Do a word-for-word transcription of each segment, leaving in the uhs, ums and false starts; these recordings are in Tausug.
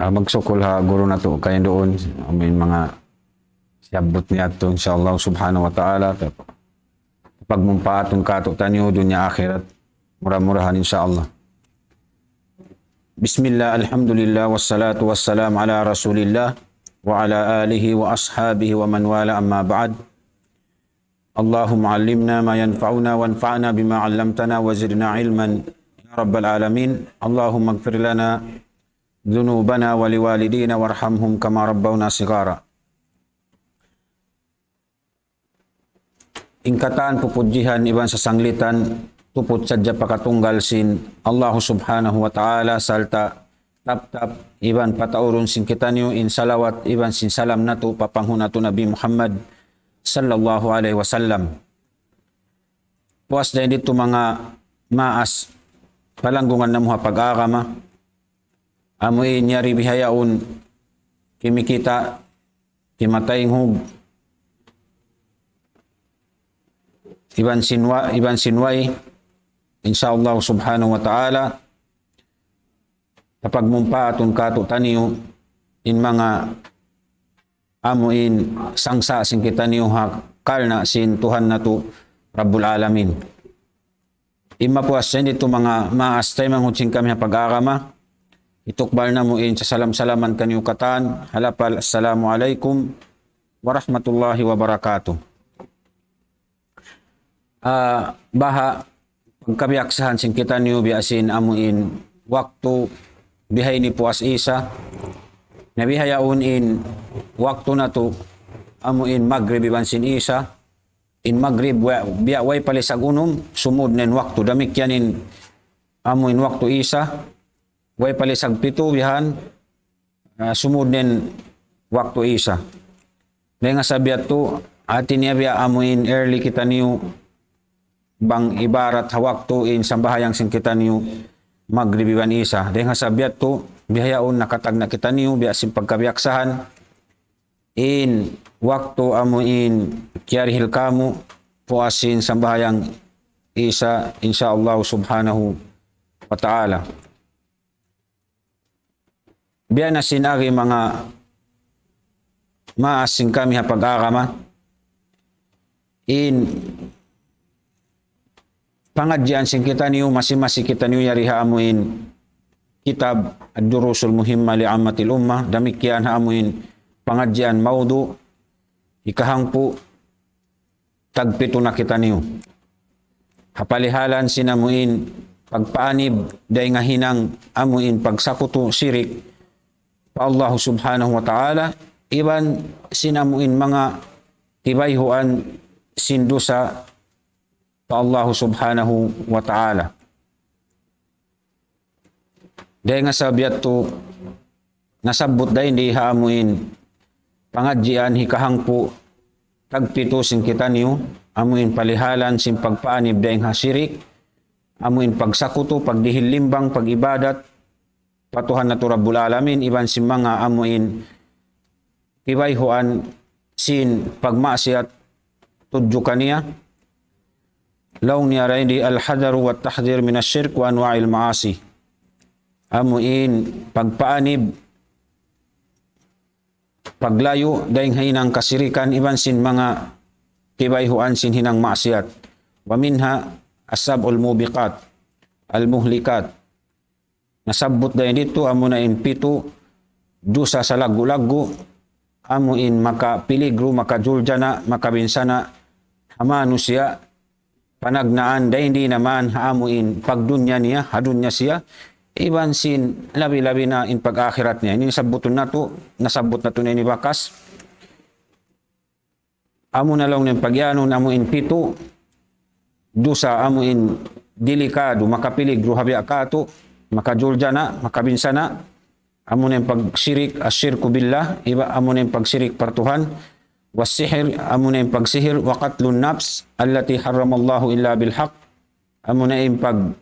Ah, magsukul ha guru natu' kainduun, amu in manga siyabbut niya yadtu, insya Allah subhanahu wa ta'ala, pagmumpaatun katu'taniyu dunya akhirat, mura-murahan insya Allah. بسم الله، الحمد لله، والصلاة والسلام على رسول الله، وعلى آله وأصحابه ومن والاه، أما بعد. اللهم علمنا ما ينفعنا وانفعنا بما علمتنا وزدنا علما يا رب العالمين. اللهم اغفر لنا ذنوبنا ولوالدينا وارحمهم كما ربونا صغارا. In katan pupudjihan iban sasanglitan tuput sadja pa katunggal sin Allah subhanahu wa ta'ala, sarta' tap-tap iban pataurun sin kitaniyu in salawat iban sin salam natu' pa panghu' natu' Nabi Muhammad sallallahu alayhi wasallam. Puas dayn ditu manga maas palanggungan namu' ha pag-agama, amu in yari bihaun kimikita', kimataynghug, iban sin wa-, iban sin way, insya Allah subhanahu wa ta'ala, kapagmumpaatun katu'taniyu in manga amu in sangsa' sin kitaniyu ha karna' sin Tuhan natu' Rabbul Alamin. Imma puas sin ditu manga maas taymanghud sin kami ha pag-agama, itukbal namu' in sasalam-salaman kaniyu katan, ha lapal, Assalamu alaykum warahmatullahi wabarakatuh. Ah, baha' pagkabiyaksahan sin kitaniyu biya' sin amu in waktu bihaini puas Isa. Na bihaun in waktu natu' amu in Magrib iban sin Isa. In Magrib wa-, biya' way pa lisag unum, sumud na in waktu. Damikkiyan in amu in waktu Isa. Way pa lisag pitu bihan, ah, sumud na in waktu Isa. Dayn ha sabab yadtu, hati niya biya' amu in early kitaniyu bang ibarat ha waktu in sambahayang sin kitaniyu Magrib iban Isa. Dayn ha sabab yadtu, bihaun nakatagna' kitaniyu, biya' sin pagkabiyaksahan, in waktu amu in kiyarihil kamu, puas sin sambahayang Isa, insya Allah subhanahu wa ta'ala. Biya' na sin agi manga maas sin kami ha pag-agama, in pangadjian sin kitaniyu, masi-masi kitaniyu yari ha amu in kitab Ad-Durusul Muhimma li Ammatil Ummah, damikkiyan ha amu in pangadjian maudu', hikahangpu', tagpitu na kitaniyu. Ha palihalan sin amu in pagpaanib dayn ha hinang amu in pagsakutu, sirik pa Allah subhanahu wa ta'ala, iban sin amu in manga kibayhuan sin dusa pa Allah subhanahu wa ta'ala. Dayn ha sabab yadtu nasabbut dayn di ha amu in pangadjian hikahangpu' tagpitu sin kitaniyu, amu in palihalan sin pagpaanib dayn ha sirik, amu in pagsakutu, pagdihil limbang, pag-ibadat pa Tuhan natu' Rabbul Alamin, iban sin manga amu in kibayhuan sin pagmaksiyat tudju kaniya. Laung niya dayn di الحذر والتحذير من الشرك وأنواع المعاصي. Amu in pagpaanib, paglayu' dayn ha hinang kasirikan iban sin manga kibayhuan sin hinang maksiyat. ومنها السبع الموبقات المهلكات. Nasabbut dayn ditu amuna in pitu dusa salaggu'-laggu', amu in makapiligru, makajuljana', makabinsana' ha manusiya', panagnaan dayn di naman ha amu in pagdunya niya, ha dunya siya, iban sin labi-labi na in pag-akhirat niya. Ini nasabbutun natu', nasabbut natu' na ini bakas. Amuna laung niya in pagiyanun, amu in pitu dusa, amu in dilikadu, makapiligru ha biya' katu', makajuljana', makabinsana', amuna in pagsirik, الشرك بالله, iba, amuna in pagsirik pa Tuhan, والسحر, amuna in pagsihir, وقتل النفس التي حرم الله إلا بالحق, amuna in pag,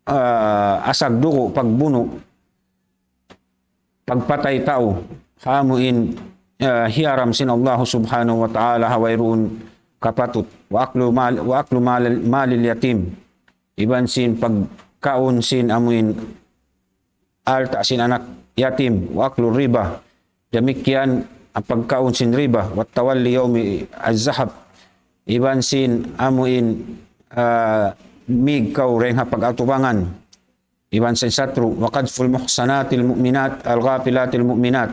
ah, asag dugu', pagbunu', pagpatay tau, ha amu in, ah, hiyaram sin Allah subhanahu wa ta'ala ha wayruun kapatut. وأكل مال، وأكل مال، مال اليتيم. Iban sin pagkaun sin amu in alta' sin anak yatim, وأكل الربا, damikkiyan in pagkaun sin riba, والتولي يوم الزحف, iban sin amuin, ah, mīg kaw dayn ha pag-atubangan, iban sin satru', وقذف المحصنات المؤمنات الغافلات المؤمنات,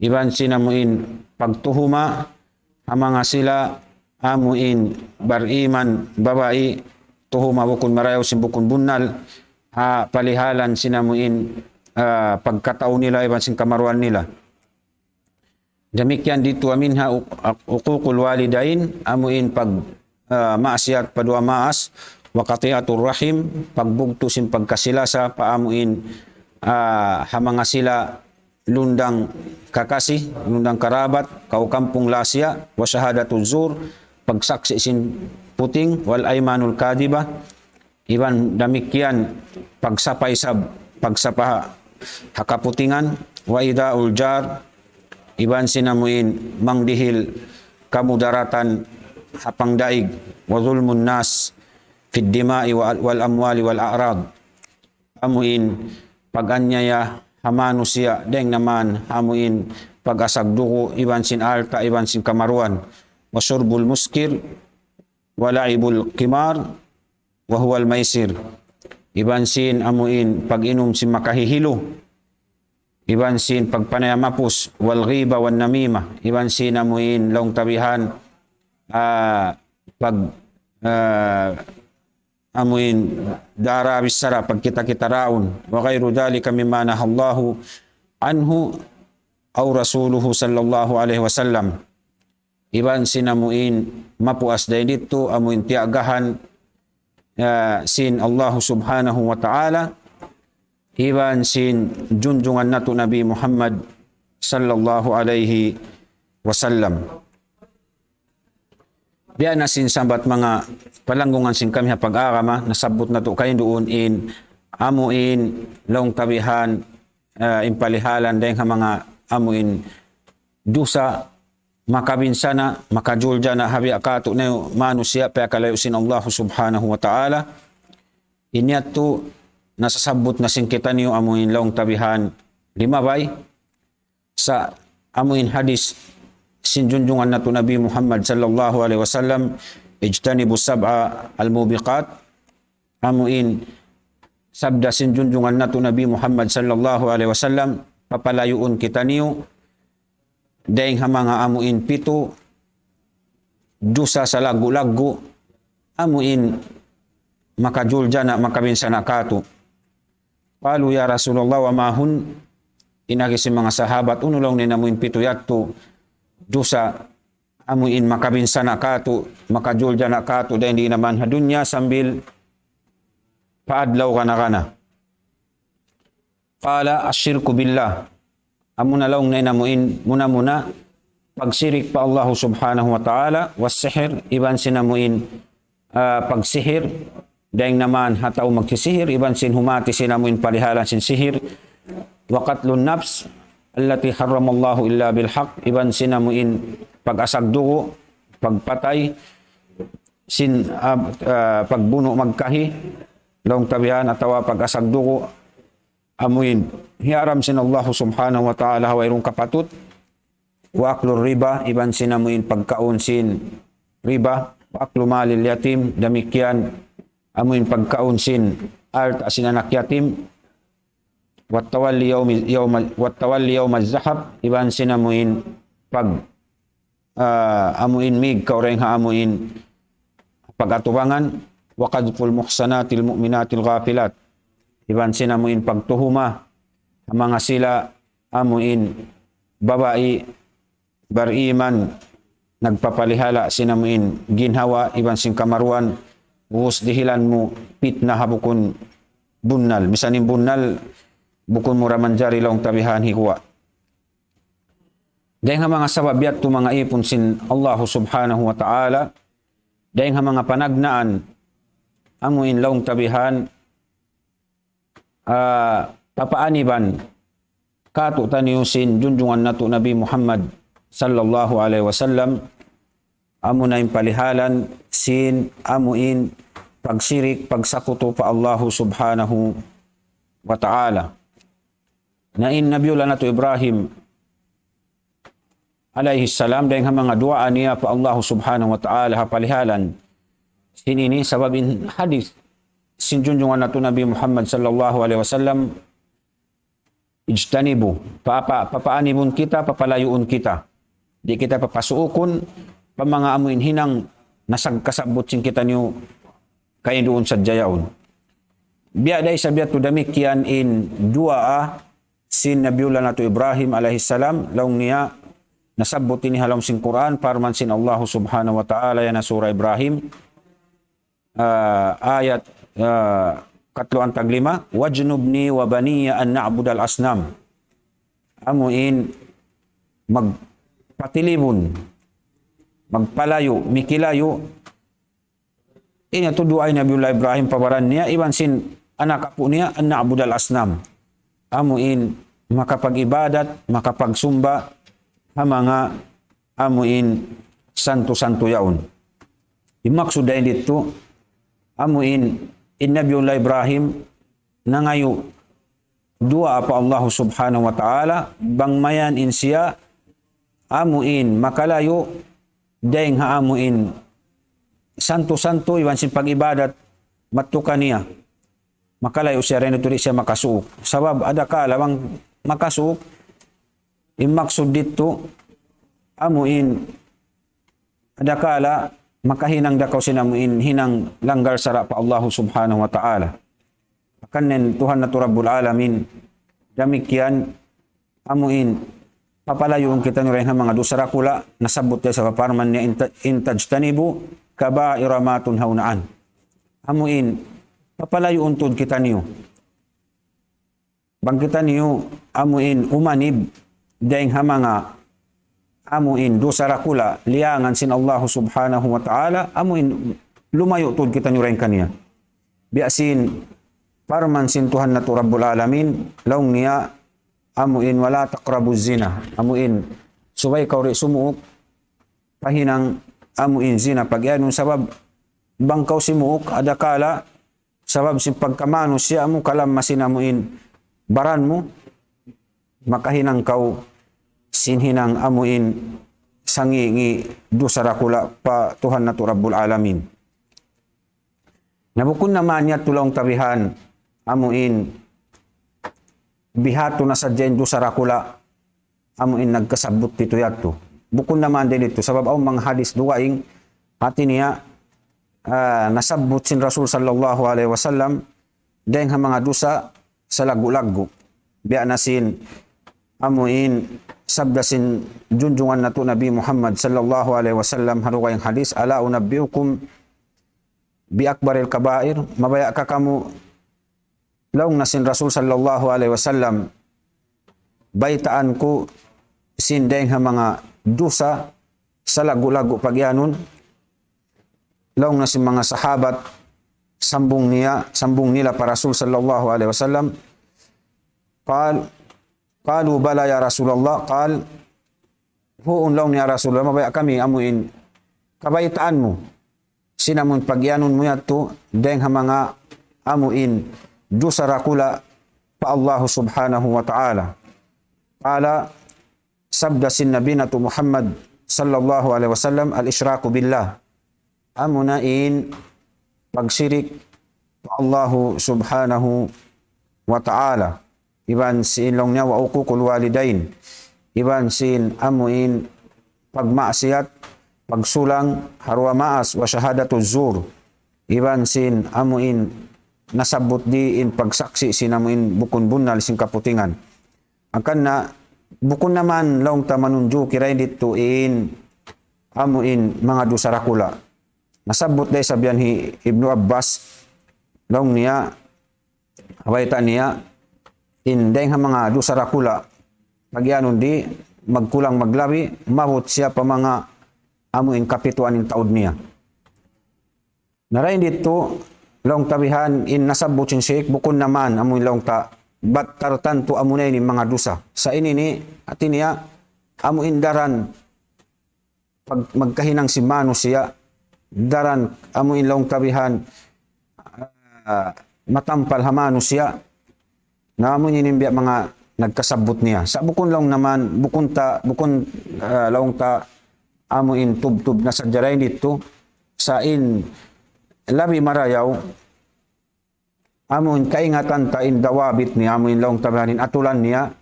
iban sin amuin pagtuhuma ha manga sila amuin bariman babai, tuhuma bukun marayaw sin bukun bunnal, ha palihalan sin amuin, ah, pagkatau nila iban sin kamaruan nila. Damikkiyan didtu, ومنها عقوق الوالدين, amuin pag, ah, maasiyat pa duwa maas, وقطيعة الرحم, pagbugtu' sin pagkasilasa pa amuin, ah, ha manga sila lundang kakasi, lundang karabat, kaw kampung lasiya, وشهادة الزور, pagsaksi' sin puting, والأيمان الكاذبة, iban damikkiyan pagsapa isab, pagsapa ha, ha kaputingan, وإيذاء الجار, iban sin amuin mangdihil kamudaratan ha pangdaig, وظلم الناس في الدماء وال-، والأموال والأعراض, amuin pag-anyaya ha manusiya' dayn ha manga amuin pag-asag dugu' iban sin alta' iban sin kamaruan, وشرب المسكر ولعب القمار وهو الميسر, iban sin amuin pag-inum sin makahihilu, iban sin pagpanayam mapus, والغيبة والنميمة, iban sin amuin laung ta bihan, ah, pag, ah, amuin dara bichara, pagkita-kita raun, وغير ذلك مما نهى الله عنه أو رسوله صلى الله عليه وسلم, iban sin amuin mapuas dayn didtu amuin tiyagahan, ah, sin Allah Subhanahu wa Ta'ala, iban sin junjungan natu' Nabi Muhammad sallallahu alayhi wasallam. Biya' na sin sambat manga palanggungan sin kami ha pag-agama, nasabbut natu' kaina duun in amuin laung ta bihan, ah, in palihalan dayn ha manga amuin dusa makabinsana', makajuljana' ha biya' katu' na manusiya' piyakalayu' sin Allah Subhanahu wa Ta'ala. Ini yadtu nasasabbut na sin kitaniyu amuin laung ta bihan limabay sa amuin hadis sin junjungan natu' Nabi Muhammad sallallahu alayhi wasallam, اجتنبوا السبع الموبقات, amuin sabda sin junjungan natu' Nabi Muhammad sallallahu alayhi wasallam, papalayuun kitaniyu dayn ha manga amuin pitu dusa salaggu'-laggu', amuin makajuljana', makabinsana' katu'. قالوا يا رسول الله وما هن؟ In agi sin manga sahabat, unu laung niya in amuin pitu yadtu dusa amuin makabinsana' katu', makajuljana' katu', dayn di' na man ha dunya sambil pa adlaw gana-gana. قال الشرك بالله. Amuna laung niya in amuin muna-muna pagsirik pa Allah Subhanahu wa Ta'ala, والسحر, iban sin amuin, ah, pagsihir, dayn na man ha tau magsisihir, iban sin humati sin amuin palihalan sin sihir, وقتل النفس التي حرم الله إلا بالحق, iban sin amuin pag-asag dugu', pagpatay, sin, ah, ah, pagbunu' magkahi, laung ta bihan, atawa pag-asag dugu', amuin hiyaram sin Allah Subhanahu wa Ta'ala ha wayruun kapatut, وأكل الربا, iban sin amuin pagkaun sin riba, وأكل مال اليتيم, damikkiyan amuin pagkaun sin alta' sin anak yatim, والتولي يوم، يوم، والتولي يوم الزحف, iban sin amuin pag, ah, amuin mīg kaw dayn ha amuin pag-atubangan, وقذف المحصنات المؤمنات الغافلات, iban sin amuin pagtuhuma ha manga sila amuin babai bariman nagpapalihala' sin amuin ginhawa iban sin kamaruan, ubus dihilan mu pitna ha bukun bunnal. Misan in bunnal bukun mu ra manjari laung ta bihan higuwa'. Dayn ha manga sabab yadtu manga ipun sin Allah Subhanahu wa Ta'ala, dayn ha manga panagnaan amuin laung ta bihan, ah, papaaniban katu'taniyu sin junjungan natu' Nabi Muhammad sallallahu alayhi wasallam, amuna in palihalan sin amuin pagsirik, pagsakutu pa Allahu Subhanahu wa Ta'ala. Na in Nabiullah natu' Ibrahim alayhi salam, dayng ha manga duwaa niya pa Allah subhanahu wa ta'ala ha palihalan sin ini, sabab in hadith sin junjungan natu' Nabi Muhammad sallallahu alayhi wasallam, ijtanibu, pa-, pa-, papaanibun kita, papalayuun kita. Di' kita papasuukun pa manga amu in hinang nasag kasabbut sin kitaniyu kainduun sadja yaun. Biya' da isab yadtu damikkiyan in duwaa sin Nabiullah natu' Ibrahim alayhi salam, laung niya nasabbut ini ha lawm sin Qur'an, parman sin Allah subhanahu wa ta'ala yan ha Surah Ibrahim, ah, ayat, ah, katluan tag lima, "Wajnubni wa baniya an na'budal asnam." Amu in magpatilibun, magpalayu', mikilayu'. Ini tuud duwaa hi Nabiullah Ibrahim pa baran niya, iban sin anak apu' niya, an na'budal asnam. Amu in makapag-ibadat, makapagsumba, ha manga amu in santu-santu yaun. In maksud dayn didtu, amu in, in Nabiullah Ibrahim nangayu' duwaa pa Allah subhanahu wa ta'ala, bang mayan in siya amu in makalayu' dayng ha amu in santu-santu iban sin pag-ibadat mattu kaniya. Makalayu' siya dayn didtu, di' siya makasuuk. Sabab adakala bang makasuuk, in maksud didtu, amu in adakala makahinang da kaw sin amu in hinang langgal sara' pa Allah subhanahu wa ta'ala. Hangkan in Tuhan natu' Rabbul Alamin, damikkiyan amu in papalayuun kitaniyu dayn ha manga dusa dakula', nasabbut da isab ha parman niya, "In ta-, in tajtanibu kaba'ira ma tunhawna an." Amu in papalayuun tuud kitaniyu. Bang kitaniyu amu in umanib dayng ha manga amu in dusa dakula', liyangan sin Allah subhanahu wa ta'ala, amu in lumayu' tuud kitaniyu dayn kaniya. Biya' sin parman sin Tuhan natu' Rabbul Alamin, laung niya, amu in, "Wala taqrabuz zina." Amu in, subay kaw di' sumuuk pa hinang amu in zina pagiyanun, sabab bang kaw simuuk, adakala sabab sin pagkamanusiya' mu, kalamma sin amu in baran mu, makahinang kaw sin hinang amu in sangi'-ngi' dusa dakula' pa Tuhan natu' Rabbul Alamin. Na bukun na man yadtu, laung ta bihan, amu in bihatu na sadja in dusa dakula', amu in nagkasabbut pitu yadtu. Bukun na man dayn didtu, sabab awn manga hadith dugaing, hati niya, ah, nasabbut sin Rasul sallallahu alayhi wasallam dayng ha manga dusa salaggu'-laggu'. Biya' na sin amu in sabda sin junjungan natu' Nabi Muhammad sallallahu alayhi wasallam ha dugaing hadith, "Ala unabbi'ukum bi akbaril kabair?" Mabaya' ka kamu, laung na sin Rasul sallallahu alayhi wasallam, baytaan ku sin dayng ha manga dusa salaggu'-laggu' pagiyanun? Laung na sin manga sahabat, sambung niya, sambung nila pa Rasul sallallahu alayhi wasallam. Qal-, qalu, "Bala ya Rasulallah." Qal, "Huun," laung niya, "Rasulullah, mabaya' kami amu in kabaytaan mu sin amu in pagiyanun mu yadtu dayng ha manga amu in dusa dakula' pa Allah subhanahu wa ta'ala." Qala, sabda sin Nabi natu' Muhammad sallallahu alayhi wasallam, "Al-ishraku billah." Amu na in pagsirik pa Allahu subhanahu wa ta'ala. Iban sin laung niya, "Wa uququl walidain." Iban sin amu in pagmaksiyat, pagsulang ha duwa maas, "Wa shahadatu zur." Iban sin amu in nasabbut di in pagsaksi' sin amu in bukun bunnal sin kaputingan. Hangkan na, bukun na man laung ta manunjuki dayn didtu in amu in manga dusa dakula'. Nasabbut da isab yan hi Ibnu Abbas, laung niya, ha bayta' niya, in dayng ha manga dusa dakula', pagiyanun di, magkulang maglabi, maabut siya pa manga amu in kapituan in taud niya. Na dayn didtu, laung ta bihan, in nasabbut sin shirik, bukun na man amu in laung ta, bat tartantu amu na ini manga dusa. Sa' ini ini, hati niya, amu in daran pag-, magkahinang sin manusiya', daran amu in laung ta bihan, ah, matampal ha manusiya'. Na amu in ini biya' manga nagkasabbut niya. Sa' bukun laung naman, bukun ta, bukun, ah, laung ta amu in tubtub na sadja dayn didtu, sa' in labi marayaw, amu in kaingatan ta in dawabit niya, amu in laung ta bihan in atulan niya,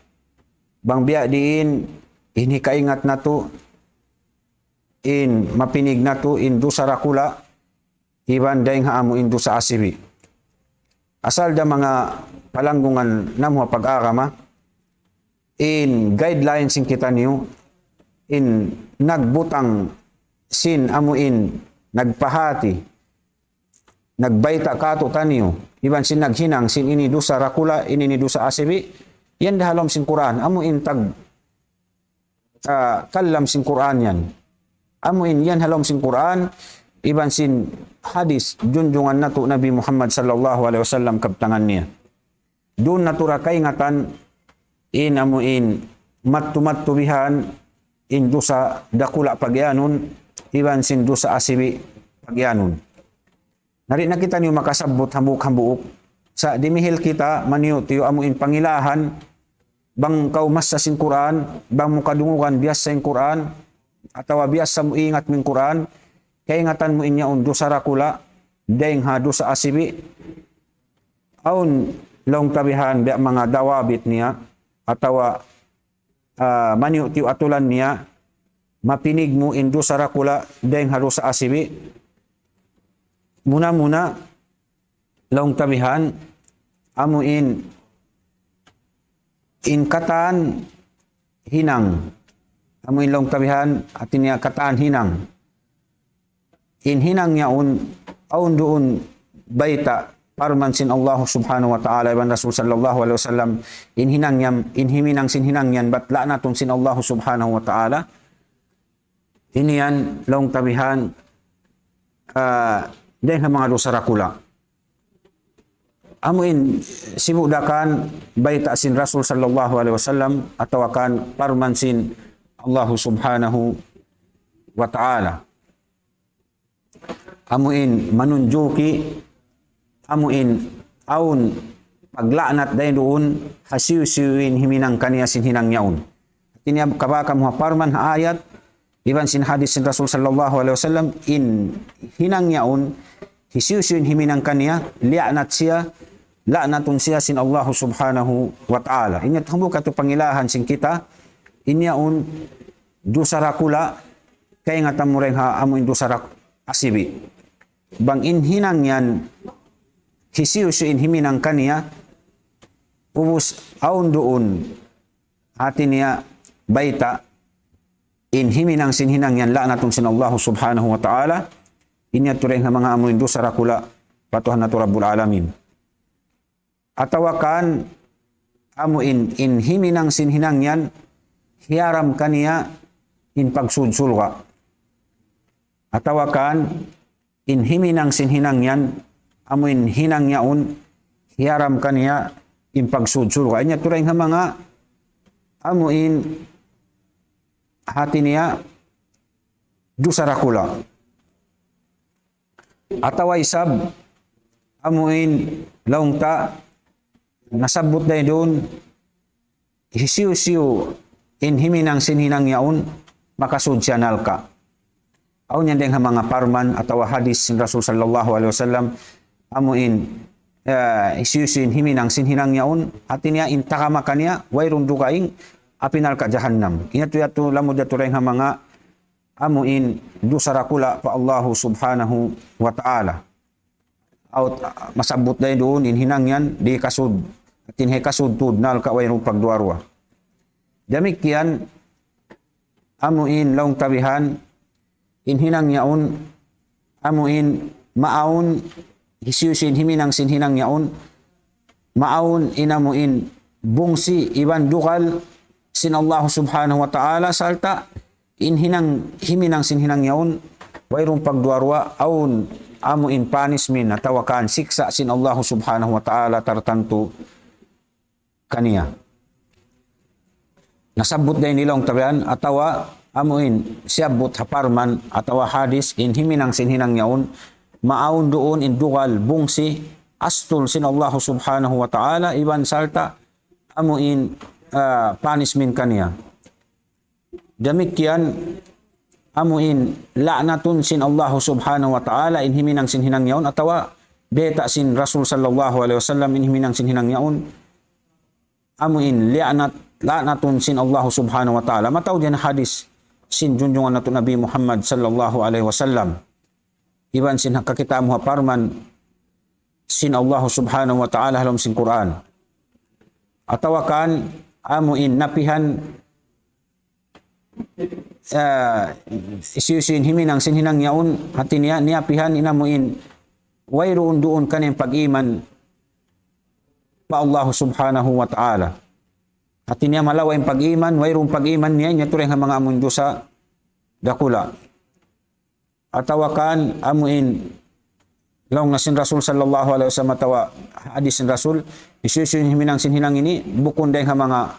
bang biya' diin in hikaingat natu', in mapinig natu', in dusa dakula', iban dayng ha amu in dusa asibi'. Asal da manga palanggungan namu' ha pag-agama, in guidelines sin kitaniyu, in nagbutang sin amu in nagpahāti, nagbayta' kātu'niyu, iban sin naghinang sin ini dusa dakula', ini, ini dusa asibi', yan da ha lawm sin Qur'an, amu in tag, ah, kalam sin Qur'an yan. Amu in yan ha lawm sin Qur'an, iban sin hadis junjungan natu' Nabi Muhammad sallallahu alayhi wasallam kabtangan niya. Duun natu' da kaingatan in amu in mattu-mattu bihan in dusa dakula' pagiyanun, iban sin dusa asibi' pagiyanun. Na di' na kitaniyu makasabbut hambuuk-hambuuk. Sa' dimihil kita maniyu'-tiyu' amu in pangilahan, bang kaw massa sin Qur'an, bang mu kadungugan biyassa in Qur'an, atawa biyassa mu ingat min Qur'an, kaingatan mu in yaun dusa dakula', dayng ha dusa asibi', awn laung ta bihan biya' manga dawabit niya, atawa, ah, maniyu'-tiyu' atulan niya, mapinig mu in dusa dakula', dayng ha dusa asibi'. Muna-muna, laung ta bihan, amu in, in katan hinang. Amu in laung ta bihan, hāti niya katan hinang. In hinang yaun, awn duun bayta' parman sin Allah subhanahu wa ta'ala, iban Rasul sallallahu alayhi wasallam, in hinang yan, in himinang sin hinang yan, bat la'natun sin Allah subhanahu wa ta'ala. Ini yan, laung ta bihan, ah, dayng ha manga dusa dakula'. Amu in sibu' da kan bayta' sin Rasul sallallahu alayhi wasallam, atawa kan parman sin Allah subhanahu wa ta'ala. Amu in manunjuki, amu in awn pagla'nat dayn duun, hisiyu-siyu in himinang kaniya sin hinang yaun. Hāti niya kabaka mu ha parman ha ayat, iban sin hadis sin Rasul sallallahu alayhi wasallam, in hinang yaun, hisiyu-siyu in himinang kaniya, la'nat siya, la'natun siya sin Allah subhanahu wa ta'ala. Ini tuh buka tu pangilahan sin kita, in yaun dusa dakula', kaingatan mu dayng ha amu in dusa dak-, asibi'. Bang in hinang yan, hisiyu-siyu in himinang kaniya, ubus awn duun, hāti niya bayta', in himinang sin hinang yan, la'natun sin Allah subhanahu wa ta'ala, ini yadtu dayng ha manga amu in dusa dakula', pa Tuhan natu' Rabbul Alamin. Atawa kan, amu in, in himinang sin hinang yan, hiyaram kaniya in pagsud surga'. Atawa kan, in himinang sin hinang yan, amu in hinang yaun, hiyaram kaniya in pagsud surga'. Ini yadtu dayng ha manga, amu in hāti niya, dusa dakula'. Atawa isab, amu in laung ta, nasabbut dayn duun, hisiyu-siyu in himinang sin hinang yaun, makasud siya narka'. Awn yan dayng ha manga parman atawa hadis sin Rasul sallallahu alayhi wasallam, amu in, eh, hisiyu-siyu in himinang sin hinang yaun, hāti niya in tagama kaniya, wayruun dugaing, api narka' jahannam. Ini yadtu, yadtu lamud yadtu dayng ha manga amu in dusa dakula' pa Allahu subhanahu wa ta'ala. Aw, masabbut dayn duun in hinang yan, di' kasud, hāti niya kasud tuud narka' wayruun pagduwa-ruwa. Damikkiyan, amu in laung ta bihan, in hinang yaun, amu in maawn, hisiyu-siyu in himinang sin hinang yaun, maawn in amu in bungsi iban dugal sin Allah subhanahu wa ta'ala, sarta' in hinang, himinang sin hinang yaun, wayruun pagduwa-ruwa, awn amu in punishment atawa kan siksa' sin Allah subhanahu wa ta'ala tartantu kaniya. Nasabbut dayn ha laung ta bihan, atawa amu in siyabbut ha parman, atawa hadis, in himinang sin hinang yaun, maawn duun in dugal bungsi, astul sin Allah subhanahu wa ta'ala, iban sarta' amu in ah, punishment kaniya. Damikkiyan, amu in la'natun sin Allah Subhanahu wa Ta'ala in himinang sin hinang yaun, atawa bayta' sin Rasul sallallahu alayhi wasallam in himinang sin hinang yaun, amu in li'nat, la'natun sin Allah Subhanahu wa Ta'ala. Mataud yan hadis sin junjungan natu' Nabi Muhammad sallallahu alayhi wasallam. Iban sin ha kakitaan mu ha parman sin Allah Subhanahu wa Ta'ala ha lawm sin Qur'an. Atawa kan amu in napihan, ah, hisiyu-siyu in himinang sin hinang yaun, hati niya niyapihan in amu in wayruun duun kaniya in pag-iman pa Allah Subhanahu wa Ta'ala. Hati niya malawa' in pag-iman, wayruun pag-iman niya, in yadtu dayn ha manga amu in dusa dakula'. Atawa kan amu in laung na sin Rasul sallallahu alayhi wasallam, atawa hadis sin Rasul, hisiyu-siyu in himinang sin hinang ini, bukun dayn ha manga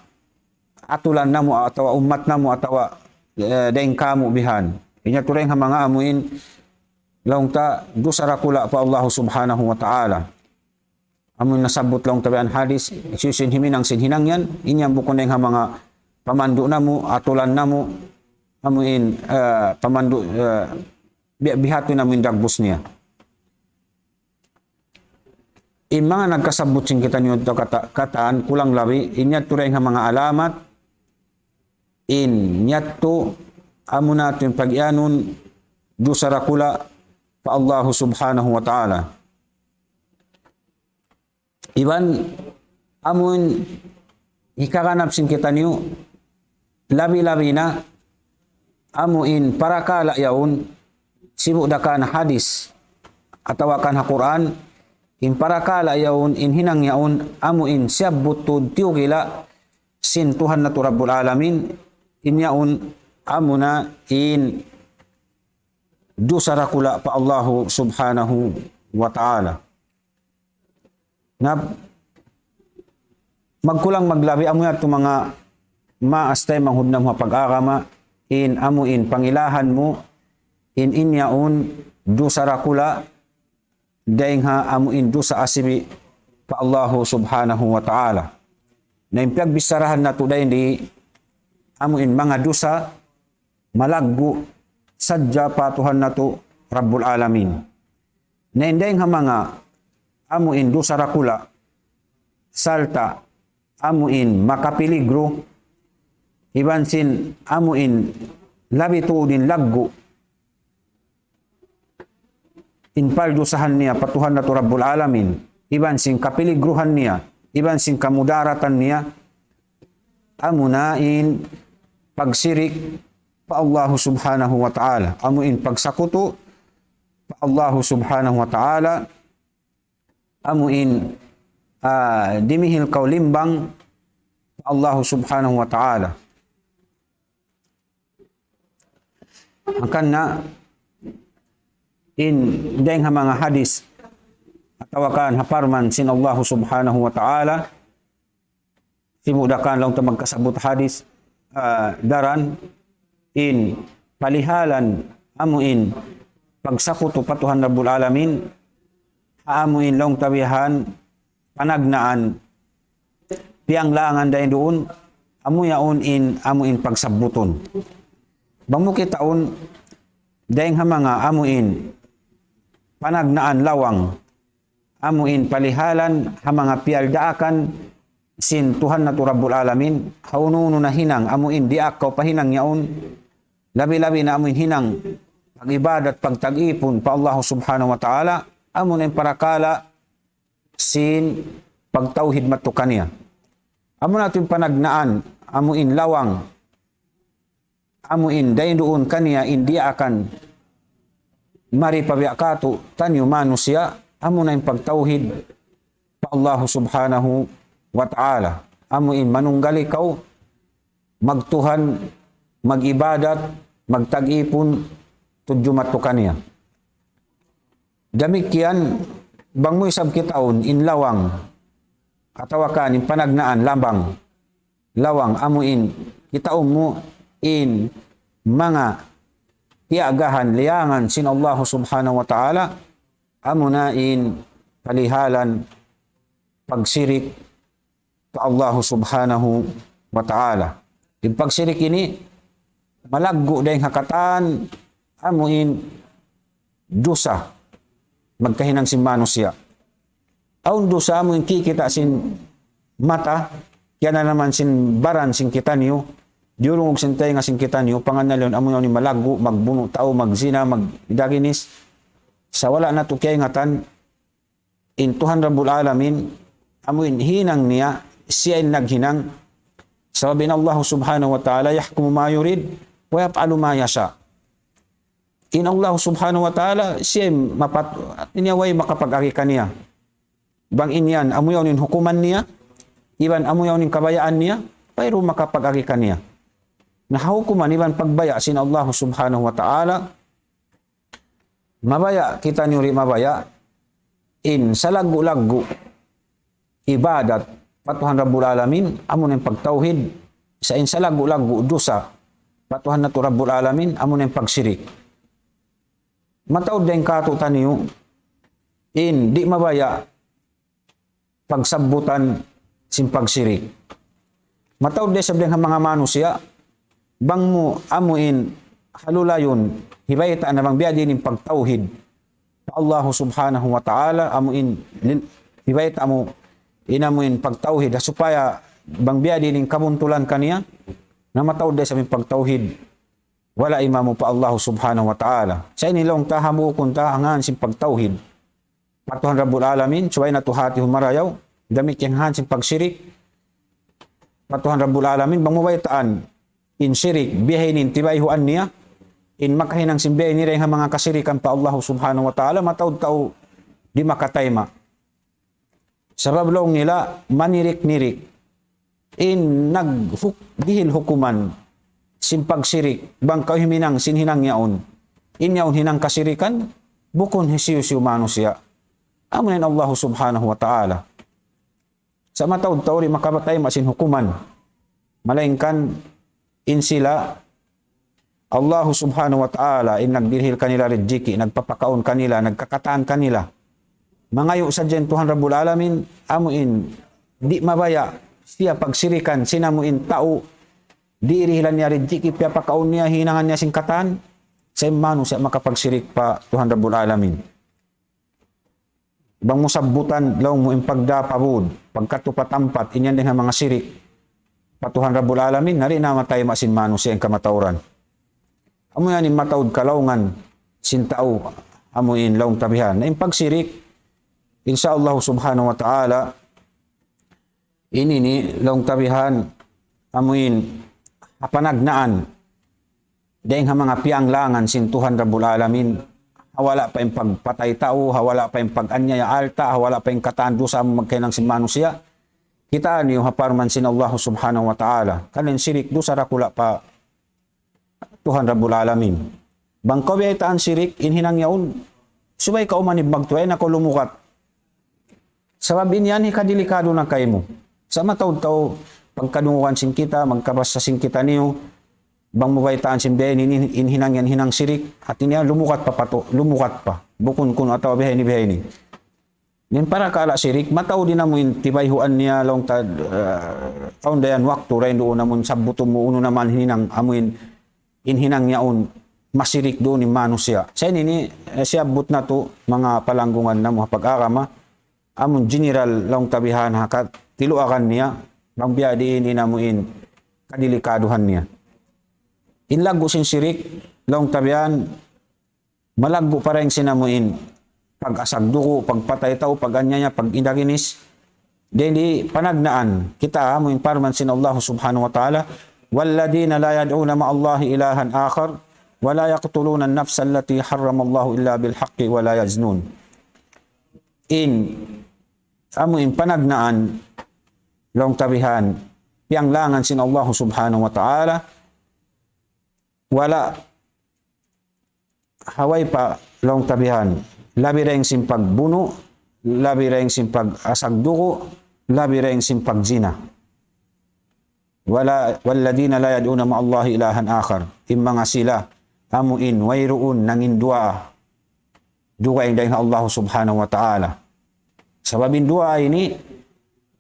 atulan namu', atawa ummat namu', atawa, eh, dayn kamu' bihan. In yadtu dayn ha manga amu in laung ta dusa dakula' pa Allah Subhanahu wa Ta'ala. Amu in nasabbut laung ta bihan hadis, hisiyu-siyu in himinang sin hinang yan, in yan bukun dayn ha manga pamandu' namu', atulan namu', amu in, eh, pamandu', eh, bi-, biha'tu in amu in dagbus niya. In manga nagkasabbut sin kitaniyu yadtu kata-, katan, kulang labi, in yadtu dayn ha manga alamat, in yadtu amu na yadtu in pag-iyanun dusa dakula' pa Allah Subhanahu wa Ta'ala. Iban amu in hikaganap sin kitaniyu, labi-labi na amu in parakala' yaun, sibu' da kan hadis atawa kan ha Qur'an, in parakala' yaun, in hinang yaun, amu in siyabbut tuud tiyukila' sin Tuhan natu' Rabbul Alamin, in yaun amu na in dusa dakula' pa Allahu Subhanahu wa Ta'ala. Na magkulang maglabi amu yadtu manga maas taymanghud namu' ha pag-agama, in amu in pangilahan mu, in in yaun dusa dakula', dayn ha amu in dusa asibi' pa Allahu Subhanahu wa Ta'ala. Na in piyagbicharahan natu' dayn di amu in manga dusa malaggu' sadja pa Tuhan natu' Rabbul Alamin. Na in dayn ha manga amu in dusa dakula', sarta' amu in makapiligru, iban sin amu in labi tuud in laggu', in paldusahan niya pa Tuhan natu' Rabbul Alamin, iban sin kapiligruhan niya, iban sin kamudaratan niya, amu na in pagsirik pa Allahu Subhanahu wa Ta'ala, amu in pagsakutu pa Allahu Subhanahu wa Ta'ala, amu in, ah, dimihil kaw limbang pa Allahu Subhanahu wa Ta'ala. Hangkan na in dayn ha manga hadis atawa kan ha parman sin Allahu Subhanahu wa Ta'ala, sibu' da kan laung ta magkasabbut hadis, ah, daran in palihalan amu in pagsakutu pa Tuhan Rabbul Alamin, amu in laung ta bihan panagnaan piyanglangan dayn duun, amu yaun in amu in pagsabbutun. Bang mu kitaun dayn ha manga amu in panagnaan lawang, amu in palihalan ha manga piyaldaakan sin Tuhan natu' Rabbul Alamin, ha unu-unu na hinang, amu in diyaak kaw pa hinang yaun, labi-labi na amu in hinang pag-ibadat, pagtag-ipun pa Allahu Subhanahu wa Ta'ala, amu na in parakala' sin pagtawhid madtu kaniya. Amu na yadtu in panagnaan, amu in lawang, amu in dayn duun kaniya in diyaakan mari pa biya' katu' taniyu manusiya', amu na in pagtawhid pa Allahu Subhanahu wa Ta'ala. Amu in manunggal ikaw magtuhan, mag-ibadat, magtag-ipun, tudju madtu kaniya. Damikkiyan, bang mu isab kitaun in lawang, atawa kan in panagnaan lambang, lawang amu in kitaun mu in manga tiyagahan liyangan sin Allahu Subhanahu wa Ta'ala, amu na in palihalan pagsirik pa Allahu Subhanahu wa Ta'ala. In pagsirik ini, malaggu' dayn ha katan, amu in dusa, magkahinang sin manusiya'. Awn dusa amu in kikita' sin mata, kiyananaman sin baran sin kitaniyu, diyulungug sin taynga sin kitaniyu, pangannal yaun amu yaun in malaggu', magbunu' tau, magzina, magdaginis. Sa' wala' natu' kiyaingatan, in Tuhan Rabbul Alamin, amu in hinang niya, siya in naghinang. Sabab in Allah Subhanahu wa Ta'ala, يحكم ما يريد ويفعل ما يشاء. In Allah Subhanahu wa Ta'ala, siya in mapat-, niya way makapag-agi kaniya. Bang in yan, amu yaun in hukuman niya, iban amu yaun in kabayaan niya, wayruun makapag-agi kaniya. Na ha hukuman iban pagbaya' sin Allah Subhanahu wa Ta'ala, mabaya' kitaniyu di' mabaya', in salaggu'-laggu' ibadat pa Tuhan Rabbul Alamin, amu na in pagtawhid, sa' in salaggu'-laggu' dusa pa Tuhan natu' Rabbul Alamin, amu na in pagsirik. Mataud dayn kātu'niyu, in di' mabaya' pagsabbutan sin pagsirik. Mataud da isab dayn ha manga manusiya', bang mu amu in halulayun, hibayta' na bang biya' diin in pagtawhid pa Allah Subhanahu wa Ta'ala, amu in lil-, hibayta' mu in amu in pagtawhid, supaya bang biya' diin in kabuntulan kaniya, na mataud da isab in pagtawhid, wala' imamu pa Allah Subhanahu wa Ta'ala. Sa' ini laung ta hambuukun ta hangkan sin pagtawhid pa Tuhan Rabbul Alamin, subay natu' hātihun marayaw, damikkiyan hangkan sin pagsirik pa Tuhan Rabbul Alamin, bang mu baytaan in sirik, biya' ini in tibayhuan niya, in makahinang sin biya' ini dayn ha manga kasirikan pa Allah Subhanahu wa Ta'ala, mataud tau di' makatayma'. Sabab laung nila, manirik-nirik. In naghuk-, dihil hukuman sin pagsirik, bang kaw himinang sin hinang yaun. In yaun hinang kasirikan, bukun hisiyu-siyu manusiya'. Amu na in Allah Subhanahu wa Ta'ala. Sa' mataud tau di' makapatayma' sin hukuman. Malaingkan in sila, Allah Subhanahu wa Ta'ala, in nagdirihil kanila rijiki', nagpapakaun kanila, nagkakatan kanila. Mangayu' sadja in Tuhan Rabbul Alamin, amu in, di' mabaya', siya pagsirikan, sin amu in tau, dirihilan niya rijiki', piyapakaun niya, hinangan niya sin katan, sa' in manusiya' makapagsirik pa Tuhan Rabbul Alamin. Bang mu sabbutan, laung mu in pagdā pa būd, pagkadtu pa tampat, in yan dayn ha manga sirik pa Tuhan Rabbul Alamin, na di' na matayma' sin manusiya' in kamatauran. Amu yan in mataud kalaungan sin tau, amu in laung ta bihan. Na in pagsirik, insya Allah Subhanahu wa Ta'ala, ini ini laung ta bihan, amu in, ha panagnaan, dayn ha manga piyanglangan sin Tuhan Rabbul Alamin, ha wala' pa in pagpatay tau, ha wala' pa in pag-anyaya alta', ha wala' pa in katan dusa amu magkahinang sin manusiya'. Kitaa niyu ha parman sin Allah Subhanahu wa Ta'ala. Karna' in sirik dusa dakula' pa Tuhan Rabbul Alamin. Bang kaw biyaytaan sirik, in hinang yaun, subay kaw umanib magtuy na kaw lumukat. Sabab in yan hikadelikadu na kaymu. Sa' mataud tau pagkadungugan sin kita, magkabasa sin kitaniyu, bang mu baytaan sin biya' ini, in, in hinang yan hinang sirik, hāti niya lumukat pa patu, lumukat pa. Bukun kunu' atawa biya' ini, biya' ini. In parakala' sirik, mataud in amu in tibayhuan niya laung ta, ah, awn da yan waktu, dayn duun amun sabbutun mu unu na man hinang amu in, in hinang yaun masirik duun in manusiya'. Sa' ini, eh, siyabbut natu', manga palanggungan namu' ha pag-agama, amun general laung ta bihan ha katiluagan niya, bang biya' diin in amu in kadelikaduhan niya. In laggu' sin sirik, laung ta bihan, malaggu' pa dayn sin amu in pag-asag dugu', pagpatay tau, pag-anyaya, pag-indaginis. Dayn di panagnaan, kitaa mu in parman sin Allah Subhanahu wa Ta'ala, والذين لا يدعون مع الله إلها آخر ولا يقتلون النفس التي حرم الله إلا بالحق ولا يزنون. In, amu in panagnaan, laung ta bihan, piyanglangan sin Allah Subhanahu wa Ta'ala, wala' ha way pa laung ta bihan, labi dayn sin pagbunu', labi dayn sin pag-asag dugu', labi dayn sin pagzina. ولا، والذين لا يدعون مع الله إلها آخر. In manga sila, amu in wayruun nanginduwaa dugaing dayn ha Allah Subhanahu wa Ta'ala. Sabab in duwaa ini,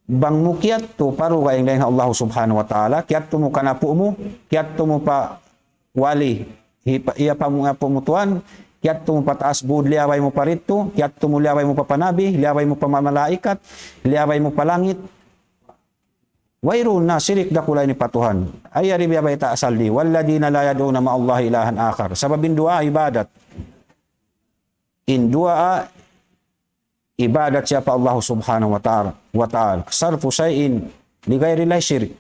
bang mu kiyadtu pa dugaing dayn ha Allah Subhanahu wa Ta'ala, kiyadtu mu kan apu' mu, kiyadtu mu pa wali, hi-, pa, iya pa mu, apu' mu tuwan, kiyadtu mu pa taas bud, liyabay mu pa didtu, kiyadtu mu, liyabay mu pa, pa nabi, liyabay mu pa ma-, malaikat, liyabay mu pa langit. Wayruun na, sirik dakula' ini pa Tuhan. Ay, yari biya' bayta' asal di, والذين لا يدعون مع الله إلها آخر. Sabab in duwaa ibadat. In duwaa ibadat siya pa Allah Subhanahu wa Ta'ala, wa Ta'ala. صرف شيء لغير الله شرك.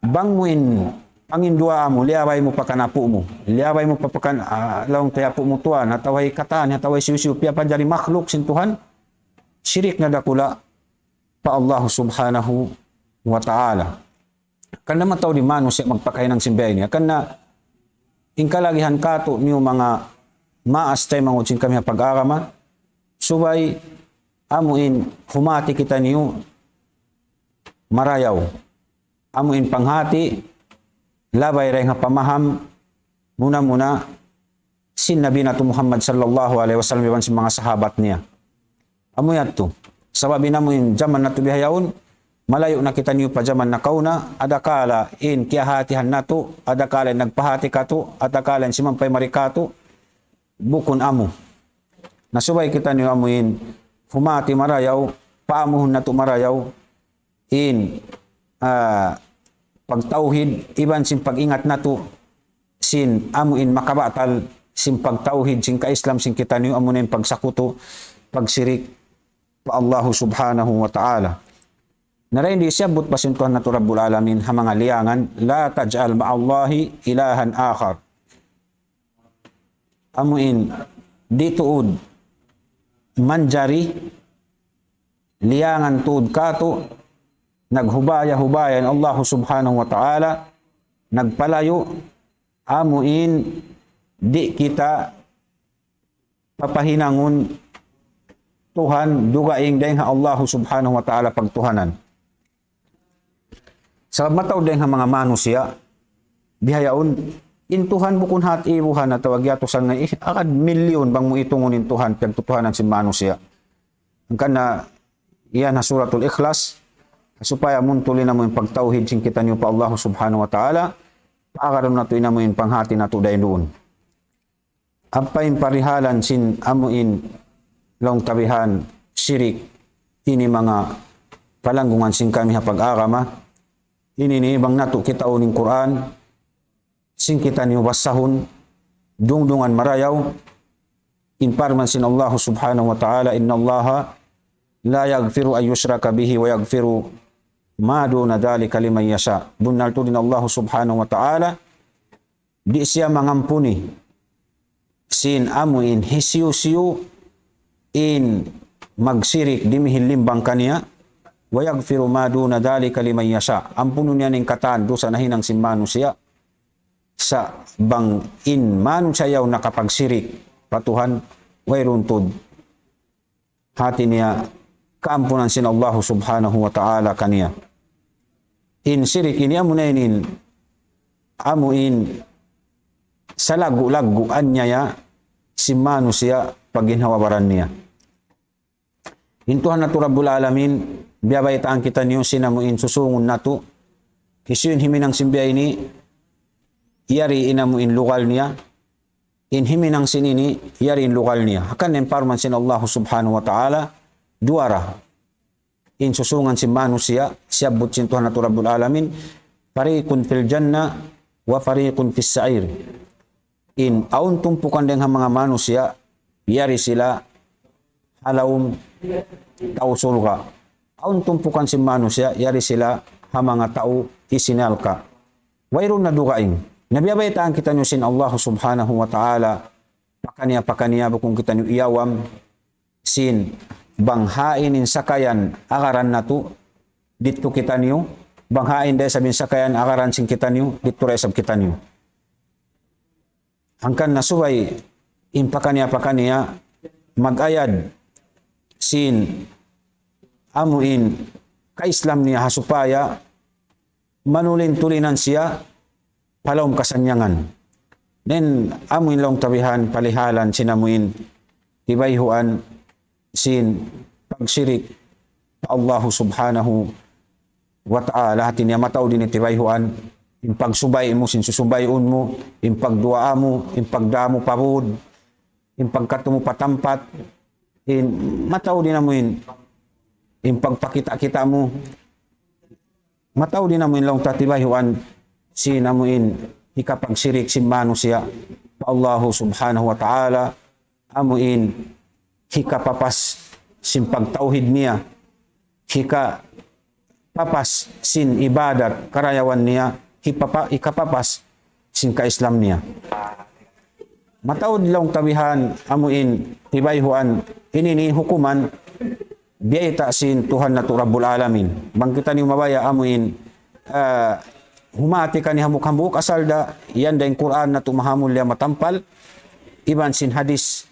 Bang mu in, bang in duwaa mu, liyabay mu pa kan apu' mu, liyabay mu pa, pa kan, ah, laung kay apu' mu tuwan, atawa hi katan, atawa hi siyu-siyu, piyapanjari makhluk sin Tuhan, sirik na dakula' pa Allah Subhanahu wa Ta'ala. Karna' mataud in manusiya' magpakahinang sin biya' ini. Karna' in kalagihan katu' niyu manga maas taymanghud sin kami ha pag-agama, subay amu in humati kitaniyu marayaw. Amu in panghati, labay dayn ha pamaham, muna-muna, sin Nabi natu' Muhammad sallallahu alayhi wasallam iban sin manga sahabat niya. Amu yadtu. Sabab in amu in jaman natu' bihaun, malayu' na kitaniyu pa jaman nakauna, adakala in kiyahatihan natu', adakala in nagpahati katu', adakala in simampay mari katu', bukun amu. Na subay kitaniyu amu in, humati marayaw, paamuhun natu' marayaw, in, ah, pagtawhid, iban sin pag-ingat natu', sin amu in makabatal, sin pagtawhid, sin ka-Islam, sin kitaniyu, amu na in pagsakutu, pagsirik, pa Allahu Subhanahu wa Ta'ala. Na dayn di siyabbut pa sin Tuhan natu' Rabbul Alamin, ha manga liyangan, لا تجعل مع الله إلها آخر. Amu in, di' tuud manjari liyangan tuud katu', naghubaya-hubaya in Allahu Subhanahu wa Ta'ala, nagpalayu', amu in, di' kita papahinangun Tuhan, dugaing dayn ha Allahu Subhanahu wa Ta'ala pagtuhanan. Sabab mataud dayn ha manga manusiya', bihaun, in Tuhan bukun hat ibuhan atawa giyatusan na, eh, agad milyun bang mu itungun in Tuhan, piyagtutuhanan sin manusiya'. Hangkan na, iyan ha Suratul Ikhlas, supaya muntuli namu' in pagtawhid sin kitaniyu pa Allahu Subhanahu wa Ta'ala, paagarun natu' in amu in panghati natu' dayn duun. Ampa in parihalan sin amu in laung ta bihan sirik, ini manga palanggungan sin kami ha pag-agama. Ini ini bang natu' kitaun in Qur'an, sin kitaniyu basahun, dungdungan marayaw, in parman sin Allah Subhanahu wa Ta'ala, إن الله لا يغفر أن يشرك به ويغفر ما دون ذلك لمن يشاء. Bunnal tuud in Allah Subhanahu wa Ta'ala, di' siya mangampuni sin amu in hisiyu-siyu in magsirik dimihin limbang kaniya, ويغفر ما دون ذلك لمن يشاء. Ampunun niya in katan dusa nahinang sin manusiya'. Sa' bang in manusiya' yaun nakapagsirik pa Tuhan, wayruun tuud hati niya kaampunan sin Allahu Subhanahu wa Ta'ala kaniya. In sirik ini amu na in, amu in salaggu'-laggu' anyaya sin manusiya' pa ginhawa-baran niya. In Tuhan natu' Rabbul Alamin, biyabaytaan kitaniyu sin amu in susungun natu', hisiyu in himinang sin biya' ini, yari in amu in lugal niya, in himinang sin ini, yari in lugal niya. Hangkan in parman sin Allah Subhanahu wa Ta'ala, duwa ra. In susungan sin manusiya', siyabbut sin Tuhan natu' Rabbul Alamin, فريق في الجنة وفريق في السعير. In awn tumpukan dayn ha manga manusiya', yari sila ha lawm tau surga'. Awn tumpukan sin manusiya', yari sila ha manga tau hisi narka'. Wayruun na dugaing. Na biyabaytaan kitaniyu sin Allah Subhanahu wa Ta'ala, pakaniya-pakaniya bukun kitaniyu iyawam, sin bang hain in sakayan agaran natu', didtu kitaniyu, bang hain da isab in sakayan agaran sin kitaniyu, didtu da isab kitaniyu. Hangkan na subay in pakaniya-pakaniya mag-ayad sin amu in ka-Islam niya ha supaya manulin-tulinan siya pa lawm kasannyangan. Then, amu in laung ta bihan palihalan sin amu in tibayhuan sin pagsirik pa Allahu Subhanahu wa Ta'ala, hati niya mataud ini tibayhuan, in pagsubay mu, sin susubay mu, in pagduwaa mu, in pagdaamu pa bud, in pagkatu mu pa tampat, in mataud ini amu in, in pagpakita-kita mu, mataud ini amu in laung ta tibayhuan sin amu in hikapagsirik sin manusiya' pa Allahu Subhanahu wa Ta'ala, amu in hikapapas sin pagtawhid niya, hikapapas sin ibadat karayawan niya, hipapa-, hikapapas sin ka-Islam niya. Mataud laung ta bihan amu in tibayhuan ini, ini hukuman biyayta' sin Tuhan natu' Rabbul Alamin. Bang kitaniyu mabaya' amu in, ah, humati kaniya hambuuk-hambuuk asal da, yan da in Qur'an natu' mahamulliya matampal, iban sin hadis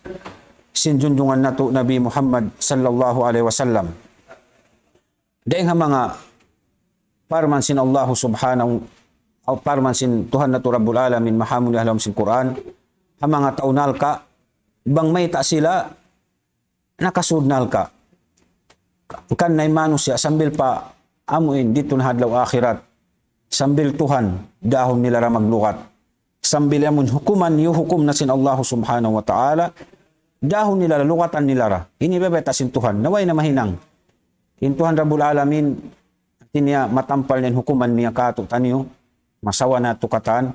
sin junjungan natu' Nabi Muhammad sallallahu alayhi wasallam. Dayng ha manga parman sin Allahu Subhanahu, aw parman sin Tuhan natu' Rabbul Alamin, mahamulliya ha lawm sin Qur'an, ha manga tau nalka', bang mayta' sila nakasud nalka'. Kan na in manusiya' sambil pa amu in didtu na ha adlaw akhirat, sambil Tuhan, dahun nila ra maglugat. Sambil amun hukuman, iyuhukum na sin Allahu Subhanahu wa Ta'ala, dahun nila ra, lugatan nila ra. Ini biyayta' sin Tuhan, na way na mahinang. In Tuhan Rabbul Alamin, hati niya matampal niya in hukuman niya kātu'niyu, masawa na tukatan,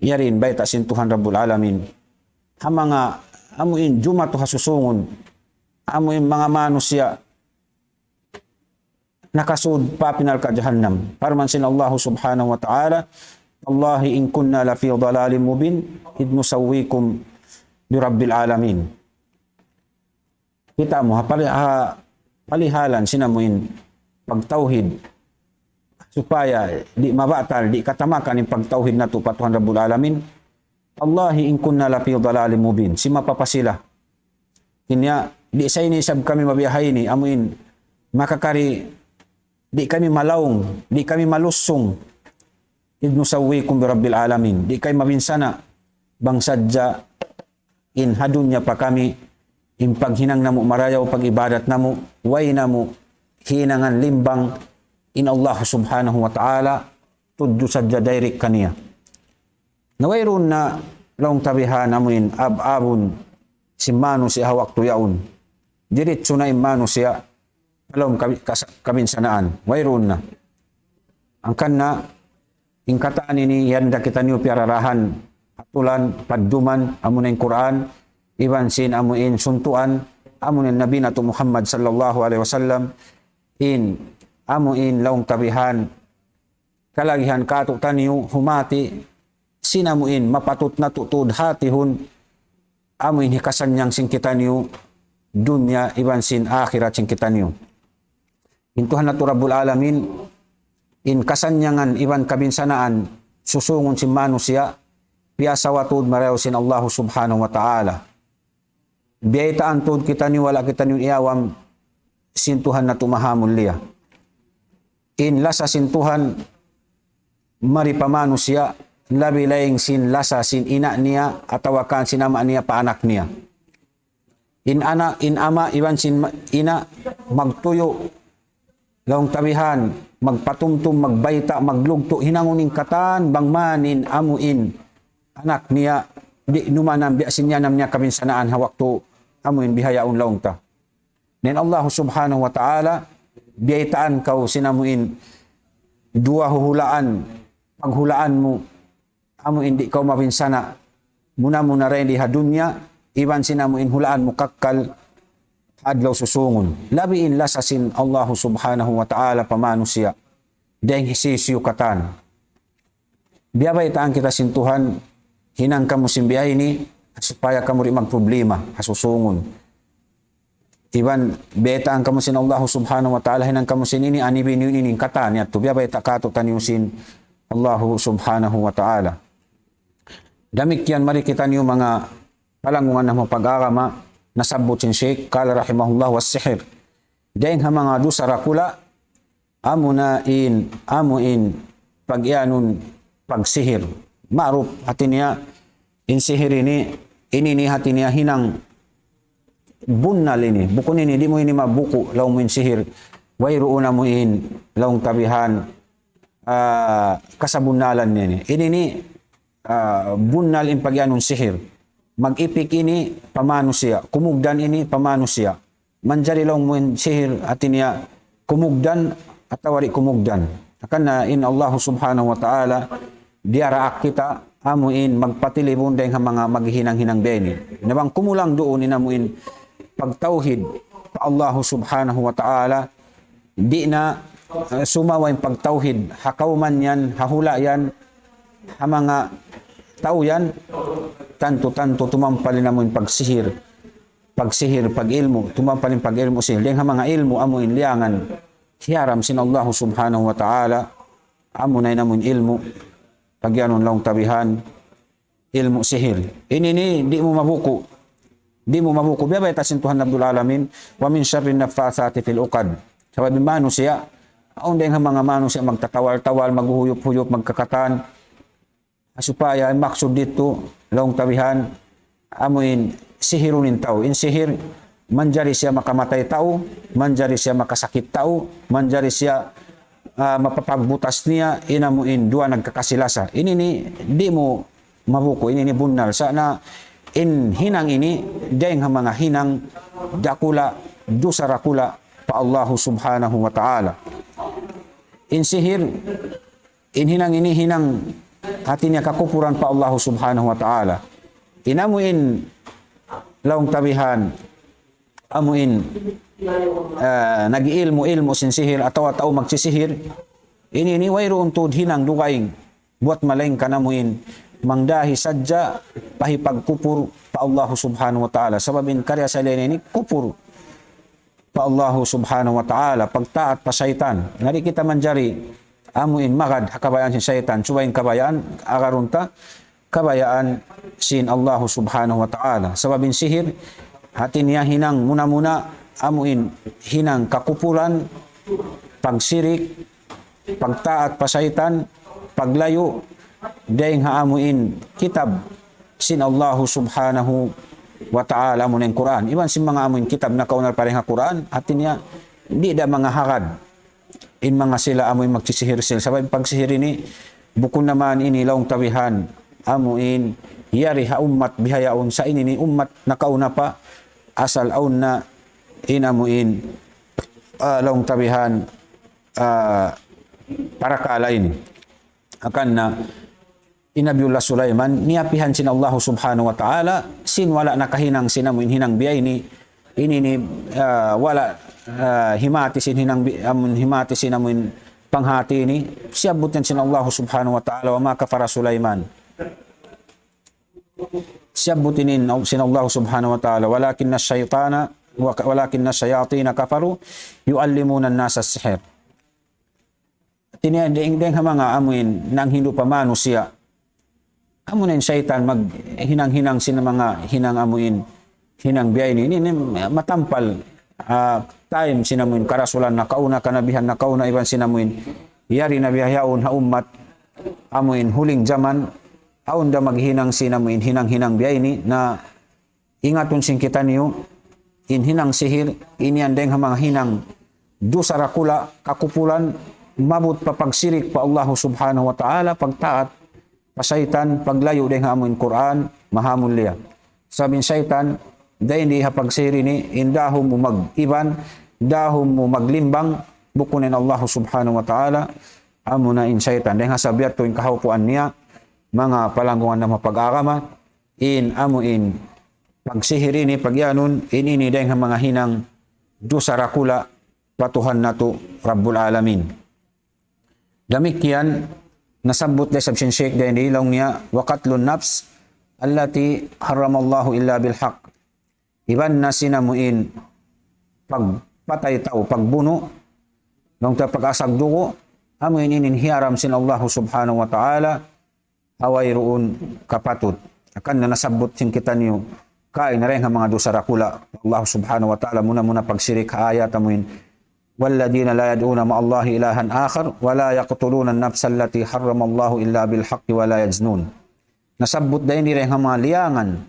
yari in bayta' sin Tuhan Rabbul Alamin. Ha manga, amu in jumatu ha susungun, amu in manga manusiya', nakasud pa api narka' jahannam. Parman sin Allahu Subhanahu wa Ta'ala, "تالله إن كنا لفي ضلال مبين إذ نسويكم برب العالمين." Kita' mu, ha pali-, ha palihalan sin amu in pagtawhid, supaya di' mabatal, di' katamakan in pagtawhid natu' pa Tuhan Rabbul Alamin. "تالله إن كنا لفي ضلال مبين." Simapa pa sila. Hati niya, di' sa ini isab kami mabiya' ha ini, amu in makakari, di' kami malaung, di' kami malusung. إذ نسويكم برب العالمين. Di' kami mabinsana', bang sadja in ha dunya pa kami, in paghinang namu' marayaw, pag-ibadat namu', way namu' hinangan limbang in Allah Subhanahu wa Ta'ala, tudju sadja direct kaniya. Na wayruun na laung ta bihan amu in ab-abun sin manusiya' ha waktu yaun. Diritsu na in manusiya' ha lawm kabi-, kas-, kabinsanaan. Wayruun na. Hangkan na, in katan ini, yan da kitaniyu piyararahan, atulan, padduman, amu na in Qur'an, iban sin amu in suntuan, amu na in Nabi natu' Muhammad sallallahu alayhi wasallam, in, amu in laung ta bihan, kalagihan kātu'niyu humati, sin amu in mapatut natu' tuud hatihun, amu in hikasannyang sin kitaniyu dunya iban sin akhirat sin kitaniyu. In Tuhan natu' Rabbul Alamin, in kasannyangan iban kabinsanaan susungun sin manusiya', piyasawa tuud marayaw sin Allahu Subhanahu wa Ta'ala. Biyaytaan tuud kitaniyu, wala' kitaniyu iyawam sin Tuhan natu' mahamulliya. In lasa sin Tuhan mari pa manusiya', labi laing sin lasa sin ina' niya, atawa kan sin ama' niya pa anak niya. In ana', in ama', iban sin ma-, ina', magtuyu', laung ta bihan, magpatumtum, magbayta', maglugtu', hinangun in katan, bang man in amu in anak niya, di' numanam, biya' sin yanam niya kabinsanaan ha waktu amu in bihaun laung ta. Na in Allah Subhanahu wa Ta'ala, biyaytaan kaw sin amu in duwa huhulaan, paghulaan mu, amu in di' kaw mabinsana', muna-muna dayn di ha dunya, iban sin amu in hulaan mu kakkal adlaw susungun. Labi in lasa sin Allah Subhanahu wa Ta'ala pa manusiya', dayng hisiyu-siyu katan. Biyabaytaan kita sin Tuhan, hinang kamu sin biya' ini, supaya kamu di' magproblema ha susungun. Iban biyaytaan kamu sin Allah Subhanahu wa Ta'ala, hinang kamu sin ini, ani biniyu ini, katan yadtu, biyabayta' kātu'niyu sin Allah Subhanahu wa Ta'ala. Damikkiyan mari kitaniyu manga palanggungan namu' pag-agama, nasabbut sin Shaykh, قال رحمه الله: والسحر. Dayng ha manga dusa dakula', amu na in, amu in, pag-iyanun, pagsihir. Ma'ruf, hati niya, in sihir ini, ini ini hati niya hinang bunnal ini. Bukun ini, di' mu ini mabuku', laung mu in sihir. Wayruun amu in laung ta bihan, ah, kasabunnalan niya ini. Ini ini, ah, bunnal in pagiyanun sihir. Mag-ipik ini pa manusiya', kumugdan ini pa manusiya'. Manjari laung mu in sihir hati niya kumugdan atawa di' kumugdan. Hangkan na in Allah Subhanahu wa Ta'ala diyaraak kita amu in magpatilibun dayng ha manga maghihinang-hinang biya' ini. Na bang kumulang duun in amu in pagtawhid pa Allah Subhanahu wa Ta'ala, di' na, eh, sumawa in pagtawhid ha kawman yan, ha hula' yan, ha manga tau yan, tantu-tantu tumampal in amu in pagsihir, pagsihir, pag-ilmu', tumampal in pag-ilmu' sihir. Dayng ha manga ilmu' amu in liyangan hiyaram sin Allah Subhanahu wa Ta'ala, amu na in amu in ilmu', pagiyanun laung ta bihan, ilmu' sihir. Ini ini di' mu mabuku'. Di' mu mabuku'. Biya' bayta' sin Tuhan Rabbul Alamin, وَمِن شَرِّ النَّفَّاثَاتِ فِي الْعُقَدِ. Sabab in manusiya', awn dayng ha manga manusiya' magtatawal-tawal, maghuhuyup-huyup, magkakatan. Supaya in maksud ditu, laung ta bihan, amu in sihirun in tau. In sihir, manjari siya makamatay tau, manjari siya makasakit tau, manjari siya, ah, mapapagbutas niya, in amu in duwa nagkakasi-lasa. Ini ini, di' mu mabuku', ini ini bunnal. Sa' na in hinang ini, dayng ha manga hinang dakula', dusa dakula' pa Allahu Subhanahu wa Ta'ala. In sihir, in hinang ini hinang hati niya kakupuran pa Allahu Subhanahu wa Ta'ala. In amu in laung ta bihan, amu in, eh, nag-ilmu-ilmu' sin sihir atawa tau magsisihir. Ini ini wayruun tuud hinang dugaing. Buat malaingkan amu in mangdahi sadja pa hipagkupur pa Allahu Subhanahu wa Ta'ala. Sabab in karya sa ini kupur pa Allahu Subhanahu wa Ta'ala, pagtaat pa saytan. Na di' kita manjari amu in magad ha kabayaan sin saytan. Subay in kabayaan, agarun ta kabayaan sin Allahu Subhanahu wa Ta'ala. Sabab in sihir, hati niya hinang muna-muna, amu in hinang kakupuran, pagsirik, pagtaat pa saytan, paglayu' dayng ha amu in kitab sin Allahu Subhanahu wa Ta'ala, amu in Qur'an. Iban sin manga amu in kitab nakauna pa dayng ha Qur'an, hati niya, di' da manga hagad in manga sila amu in magsisihir sila. Sabab in pagsihir ini, bukun na man ini laung ta bihan, amu in yari ha ummat bihaun sa' ini ini ummat nakauna pa, asal awn na in amu in, ah, laung ta bihan, ah, parakala' ini. Hangkan na in Nabiullah Sulaiman, niyapihan sin Allahu Subhanahu wa Ta'ala, sin wala' nakahinang sin amu in hinang biya' ini, ini ini, ah, wala', ah, himati sin hinang bi-, amun himati sin amu in panghati ini, siyabbut yan sin Allahu Subhanahu wa Ta'ala, وَمَا كَفَرَ سُلَيْمَانُ. Siyabbut ini sin Allahu Subhanahu wa Ta'ala, وَلَكِنَّ الشَّيَاطِينَ كَفَرُوا يُعَلِّمُونَ النَّاسَ السِّحْرَ. Hati niya dayng, dayng ha manga amu in nanghindu' pa manusiya'. Amu na in saytan maghinang-hinang sin manga hinang amu in, hinang biya' ini. Ini, ini matampal, ah, time sin amu in karasulan nakauna, kanabihan nakauna, iban sin amu in yari na bihaun ha ummat amu in huling jaman, awn da maghinang sin amu in hinang-hinang biya' ini na ingatun sin kitaniyu, in hinang sihir, ini yan dayng ha manga hinang dusa dakula', kakupuran, maabut pa pagsirik pa Allahu Subhanahu wa Ta'ala, pagtaat pa saytan, paglayu' dayng ha amu in Qur'an, maha mulia. Sabab in saytan, dayng di ha pagsihir ini, in dahum mu mag-iban, dahum mu maglimbang, bukun in Allahu Subhanahu wa Ta'ala, amu na in saytan. Dayng ha sabab yadtu in kahaupuan niya, manga palanggungan namu' pag-agama, in amu in pagsihir ini, pagiyanun, in ini dayng ha manga hinang dusa dakula' pa Tuhan natu' Rabbul Alamin. Damikkiyan, nasabbut da isab sin Sheikh dayng di laung niya, وَقَتْلُ النَّفْسِ الَّتِي حَرَّمَ اللَّهُ إِلَّا بِالْحَقِّ. Iban na sin amu in pagpatay tau, pagbunu', laung ta pag-asag dugu', amu in inin hiyaram sin Allahu Subhanahu wa Ta'ala, ha wayruun kapatut. Hangkan na nasabbut sin kitaniyu, kaina dayng ha manga dusa dakula'. Allah Subhanahu wa Ta'ala muna-muna pagsirik ha ayat amu in, وَالَّذِينَ لَا يَدْعُونَ مَعَ اللَّهِ إِلَٰهًا آخَرَ وَلَا يَقْتُلُونَ النَّفْسَ الَّتِي حَرَّمَ اللَّهُ إِلَّا بِالْحَقِّ وَلَا يَزْنُونَ. Nasabbut da ini dayng ha manga liyangan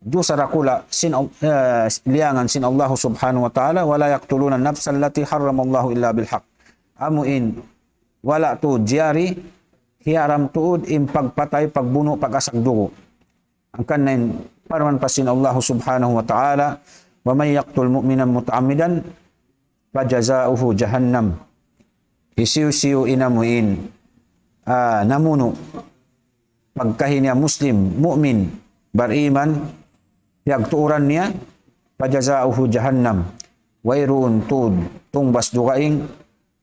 dusa dakula' sin, eh, liyangan sin Allah subhanahu wa ta'ala, ولا يقتلون النفس التي حرم الله إلا بالحق. Amu in, wala' tuud jari, hiyaram tuud in pagpatay, pagbunu', pag-asag dugu'. Hangkan na in parman pa sin Allah subhanahu wa ta'ala, ومن يقتل مؤمنا متعمدا فجزاؤه جهنم. Hisiyu-siyu in amu in, ah, namunu', pagkahi niya Muslim, mu'min, bariman, piyagtuuran niya, فجزاؤه جهنم. Wayruun tuud tungbas dugaing,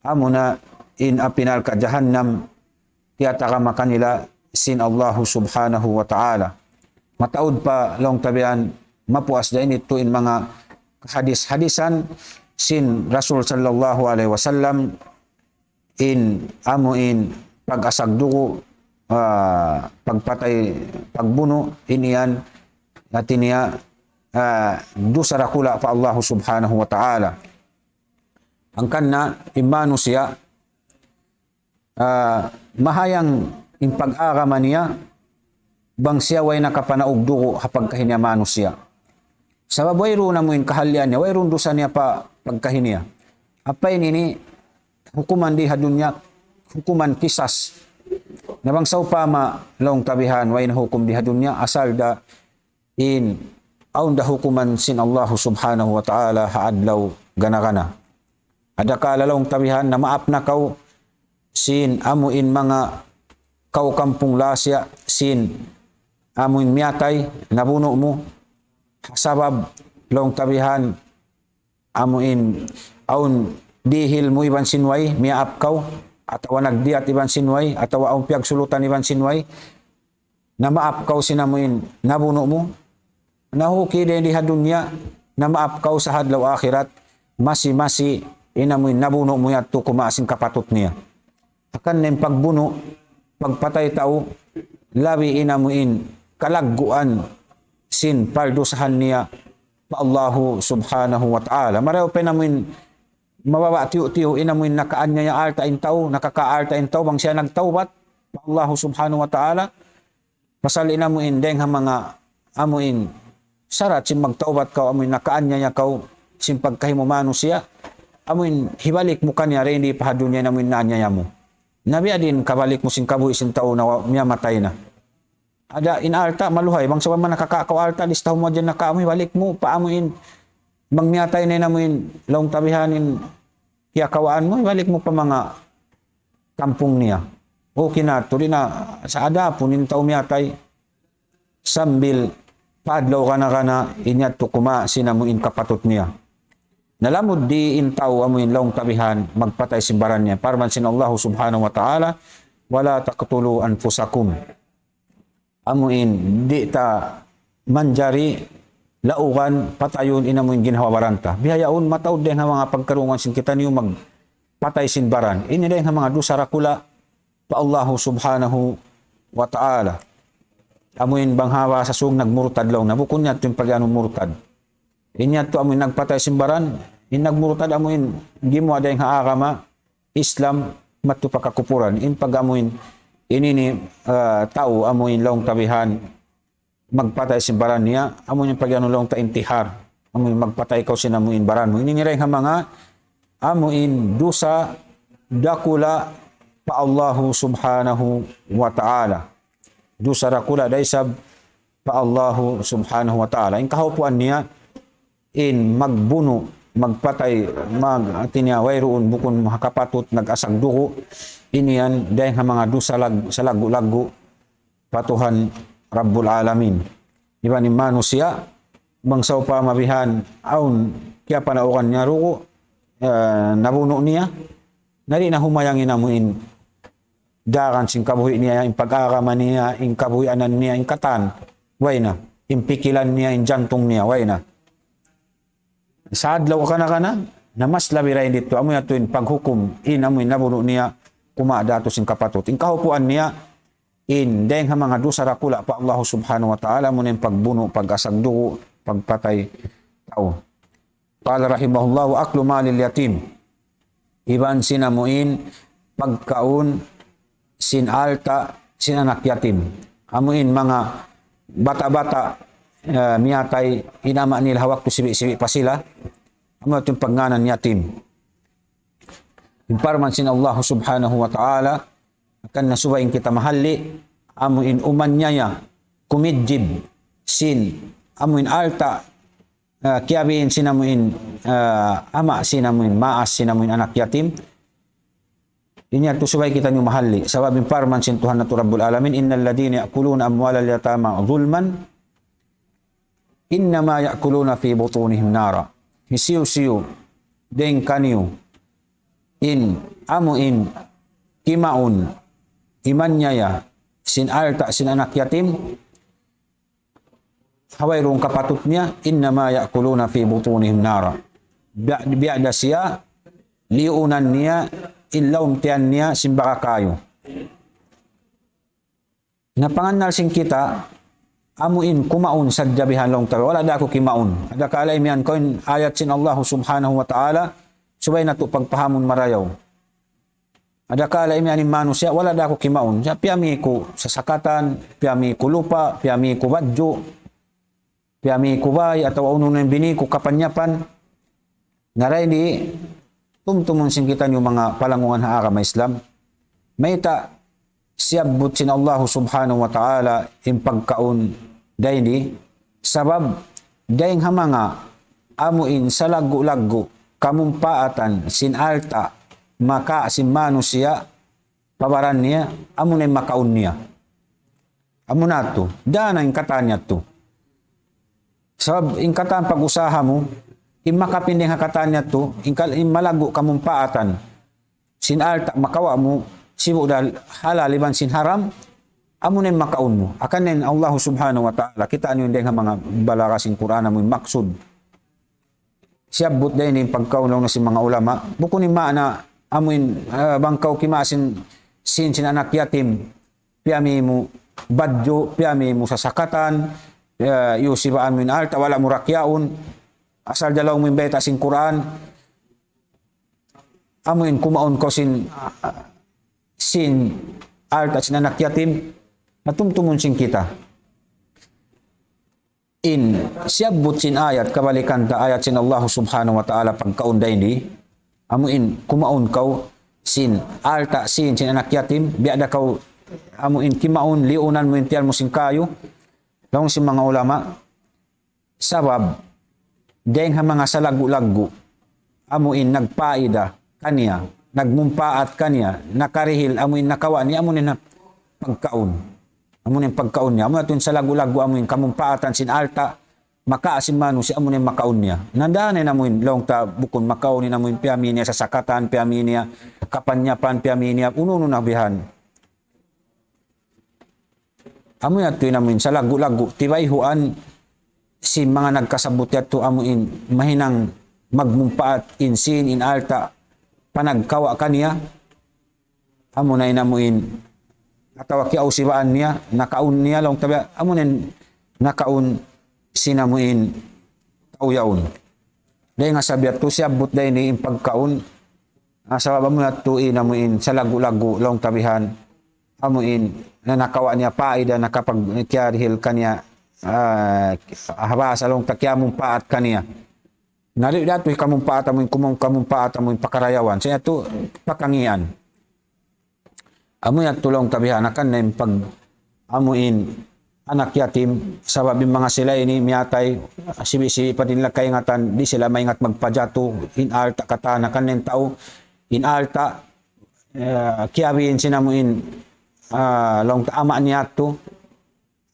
amuna in api narka' jahannam, tiyatagama kanila sin Allahu subhanahu wa ta'ala. Mataud pa laung ta bihan, mapuas da ini tuud in manga kahadis-hadisan sin Rasul sallallahu alayhi wasallam, in amu in pag-asag dugu', ah, pagpatay, pagbunu', in yan, hati niya, ah, dusa dakula' pa Allahu subhanahu wa ta'ala. Hangkan na in manusiya', ah, mahayang in pag-agama niya, bang siya way nakapanaug dugu' ha pagkahi niya manusiya'. Sabab wayruun amu in kahalian niya, wayruun dusa niya pa pagkahi niya. Apa ini, ini hukuman di ha dunya, hukuman kisas. Na bang sawpama laung ta bihan, way na hukum di ha dunya, asal da in awn da hukuman sin Allahu subhanahu wa ta'ala ha adlaw gana-gana. Adakala laung ta bihan na maap na kaw sin amu in manga kaw kampung lasiya sin amu in miyatay nabunu' mu, sabab laung ta bihan amu in awn dihil mu iban sin way, miyaap kaw, atawa nagdiyat iban sin way, atawa awn piyagsulutan iban sin way, na maap kaw sin amu in nabunu' mu. Na okay da di ha dunya, na maap kaw sa adlaw akhirat, masi-masi in amu in nabunu' mu yadtu kumaas sin kapatut niya. Hangkan na in pagbunu', pagpatay tau, labi in amu in kalagguan sin paldusahan niya pa Allahu subhanahu wa ta'ala. Marayaw pa in amu in mababa' tiyu'-tiyu', in amu in nakaanyaya alta' in tau, nakakaalta' in tau, bang siya nagtawbat pa Allahu subhanahu wa ta'ala, pasal in amu in dayng ha manga amu in sarat sin magtawbat kaw, amu in nakaanyaya kaw sin pagkahi mu manusiya', amu in hibalik mu kaniya dayn di pa ha dunya in amu in naanyaya mu. Na biya' diin kabalik mu sin kabuhi' sin tau na wa-, miyamatay na. Ada in alta', maluhay. Bang sawpama nakaka-, kaw alta', listahun mu hadja in nakawa' mu, hibalik mu pa amu in, bang miyatay na in amu in, laung ta bihan in kiyakawaan mu, hibalik mu pa manga kampung niya. Okay na, tuud na sa adapun in tau miyatay, sambil pa adlaw gana-gana, in yadtu kumaas sin amu in kapatut niya. Na lamud di in tau amu in laung ta bihan, magpatay sin baran niya. Parman sin Allahu subhanahu wa ta'ala, ولا تقتلوا أنفسكم. Amu in, di' ta manjari laugan, patayun in amu in ginhawa-baran ta. Bihaun, mataud dayng ha manga pagkarungugan sin kitaniyu magpatay sin baran. Ini dayng ha manga dusa dakula' pa Allahu subhanahu wa ta'ala. Amu in bang ha bahasa Sug nagmurtad laung na, bukun yadtu in pag-anu murtad. In yadtu amu in nagpatay sin baran, in nagmurtad amu in gimuwa' dayng ha agama Islam madtu pa kakupuran. In pag-amu in, ini ini, ah, tau amu in laung ta bihan magpatay sin baran niya, amu in pag-anu laung ta intihar. Amu in magpatay kaw sin amu in baran mu. Ini ini dayng ha manga amu in dusa dakula' pa Allahu subhanahu wa ta'ala. Dusa dakula' da isab pa Allahu subhanahu wa ta'ala. In kahaupuan niya, in magbunu', magpatay, mag-, hati niya wayruun bukun ha kapatut, nag-asag dugu', ini yan, dayng ha manga dusa lag-, salaggu'-laggu' pa Tuhan Rabbul Alamin. Iban in manusiya', bang sawpama bihan, awn kiyapanaugan niya dugu', eh, nabunu' niya, na di' na humayang in amu in daran sin kabuhi' niya, in pag-agama niya, in kabuhianan niya, in katan, way na, in pikilan niya, in jantung niya, way na. Sa adlaw kana-kana, na mas labi dayn didtu, amu yadtu in paghukum, in amu in nabunu' niya, kumaas da yadtu sin kapatut. In kahaupuan niya, in dayng ha manga dusa dakula' pa Allahu subhanahu wa ta'ala, amu in pagbunu', pag-asag dugu', pagpatay tau. قال رحمه الله: وأكل مال اليتيم. Iban sin amu in pagkaun sin alta' sin anak yatim. Amu in manga bata'-bata' ah, miyatay in ama' nila ha waktu sibi'-sibi' pa sila, amu yadtu in pagngānan yatim. In parman sin Allah subhanahu wa ta'ala, hangkan na subay in kita mahalli', amu in umaniyaya, kumidjib, sin, amu in alta', ah, kiyabiin sin amu in, ah, ama' sin amu in maas sin amu in anak yatim. Ini yadtu subay kitaniyu mahalli'. Sabab in parman sin Tuhan natu' Rabbul Alamin, إن الذين يأكلون أموال اليتامى ظلما إنما يأكلون في بطونهم نارا. Hisiyu-siyu dayn kaniyu in amu in kimaun, imaniyaya sin alta' sin anak yatim, ha wayruun kapatut niya, إنما يأكلون في بطونهم نارا. Biya', biya' da siya, liyuunan niya, in lawm tiyan niya, sin baka kayu. Na pangannal sin kita, amu in kumaun sadja bihan laung ta, wala' da aku kimaun. Adakala imiyan kaw in ayat sin Allah subhanahu wa ta'ala, subay natu' pagpahamun marayaw. Adakala imiyan in manusiya', wala' da aku kimaun. Sa' piyami ku sasakatan, piyami ku lupa', piyami ku badju', piyami ku bay, atawa unu-unu in bini ku kapanyapan. Na dayn di, tumtumun sin kitaniyu manga palangungan ha agama Islam. Mayta' siyabbut sin Allah subhanahu wa ta'ala in pagkaun dayn di. Sabab, dayn ha manga amu in salaggu'-laggu' kamumpaatan sin alta' maka sin manusiya' pa baran niya, amu na in makaun niya. Amu na yadtu, dana in katan yadtu. Sabab in katan pag-usaha mu, in makapinding ha katan yadtu, in kal-, in malaggu' kamumpaatan sin alta' makawa' mu, sibu' da halal iban sin haram, amu na in makaun mu. Hangkan na in Allah subhanahu wa ta'ala, kitaa niyu dayn ha manga balaga sin Qur'an amu in maksud. Siyabbut dayn in pagkaun laung na sin manga ulama. Bukun in maana, amu in, ah, bang kaw kimaas sin, sin, sin anak yatim, piyami mu badju', piyami mu sasakatan, ah, iyusibaan mu in alta', wala' mu da kiyaun, asal da laung mu in bayta' sin Qur'an, amu in kumaun kaw sin, ah, sin alta' sin anak yatim, na tumtumun sin kita. In siyabbut sin ayat, kabalikan ta ayat sin Allah subhanahu wa ta'ala pagkaun dayn di, amu in kumaun kaw sin alta' sin, sin anak yatim, biya' da kaw, amu in kimaun, liyuunan mu in tiyan mu sin kayu, laung sin manga ulama, sabab, dayn ha manga salaggu'-laggu', amu in nagpaida kaniya, nagmumpaat kaniya, nakarihil, amu in nakawa' niya, amu in pagkaun. Amu in pagkaun niya, amu yadtu in salaggu'-laggu', amu in kamumpaatan sin alta', maka sin manusiya', amu in makaun niya. Na dana in amu in laung ta bukun makaun in amu in piyami niya sasakatan, piyami niya kapanyapan, piyami niya unu-unu na bihan. Amu yadtu in amu in salaggu'-laggu', tibayhuan sin manga nagkasabbut yadtu amu in mahinang magmumpaat in sin in alta' panagkawa' kaniya, amu na in amu in atawa kiyausibaan niya, nakaun niya, laung ta biya', amu na in nakaun sin amu in tau yaun. Dayn ha sabab yadtu siyabbut dayn di in pagkaun, ah, sabab amu yadtu in amu in salaggu'-laggu', laung ta bihan, amu in, na nakawa' niya paida, nakapag-, kiyarihil kaniya, ah, ha bahasa laung ta kiyamumpaat kaniya. Na di' da tuud kamumpaat amu in kumaun, kamumpaat amu in pakarayawan. Sa' yadtu pakangian. Amu yadtu laung ta bihan, hangkan na in pag-, amu in anak yatim, sabab in manga sila ini miyatay, sibi'-sibi' pa di' nila kaingatan, di' sila maingat magpajatu, in alta' katan, hangkan na in tau, in alta', eh, kiyabiin sin amu in, ah, laung ta ama' niya yadtu,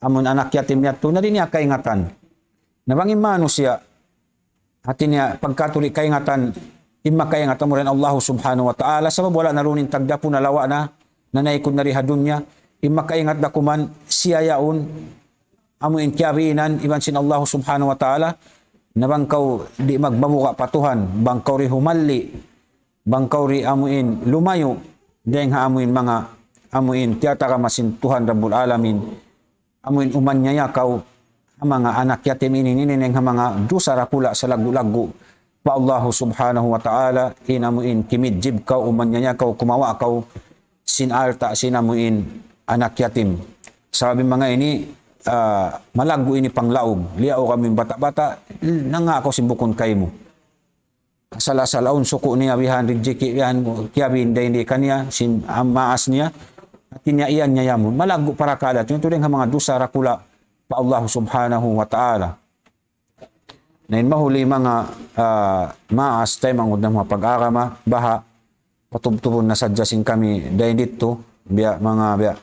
amu in anak yatim yadtu, na di' niya kaingatan. Na bang in manusiya', hati niya pagka tuud kaingatan, in makaingat amura in Allah subhanahu wa ta'ala, sabab wala' na duun in tagdapu, nalawa' na, nanaykud na di ha dunya, in makaingat da kuman, siya yaun, amu in kiyabiinan, iban sin Allah subhanahu wa ta'ala, na bang kaw di' magmabuga' pa Tuhan, bang kaw di' humalli', bang kaw di' amu in lumayu', dayn ha amu in manga, amu in tiyatagama sin Tuhan Rabbul Alamin, amu in umaniyaya kaw, ha manga anak yatim ini, ini in ha manga dusa dakula' salaggu'-laggu' pa Allah subhanahu wa ta'ala, in amu in kimidjib kaw, umaniyaya kaw, kumawa' kaw, sin alta', sin amu in anak yatim. Sabab in manga ini, ah, malaggu' ini panglaug. Liyaug amu in bata'-bata', nanga aku sin bukun kaymu. Asal-asal awn suku' niya bihan, rijiki' bihan, kiyabin dayn di kaniya, sin, ah, maas niya. Hati niya iyan niya yamun. Malaggu' parakala'. Yadtu dayn ha manga dusa dakula' pa Allah Subhanahu wa Ta'ala. Na in mahuli manga, ah, maas taymanghud namu' ha pag-agama, baha', patubtubun na sadja sin kami dayn didtu, biya' manga, biya',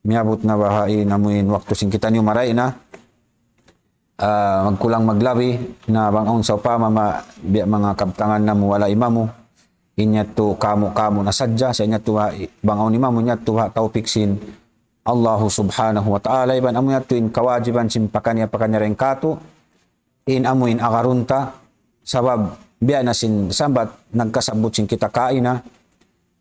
miyabut na baha' in amu in waktu sin kitaniyu maray na, ah, magkulang maglabi, na bang awn sawpama ma, biya' manga kabtangan namu' wala' imamu, in yadtu kamu'-kamu' na sadja, sa' in yadtu ha, bang awn imamu in yadtu ha tawpik sin Allahu Subhanahu wa Ta'ala, iban amu yadtu in kawajiban sin pakaniya-pakaniya dayn kātu', in amu in agarun ta, sabab biya' na sin sambat nagkasabbut sin kita kaina,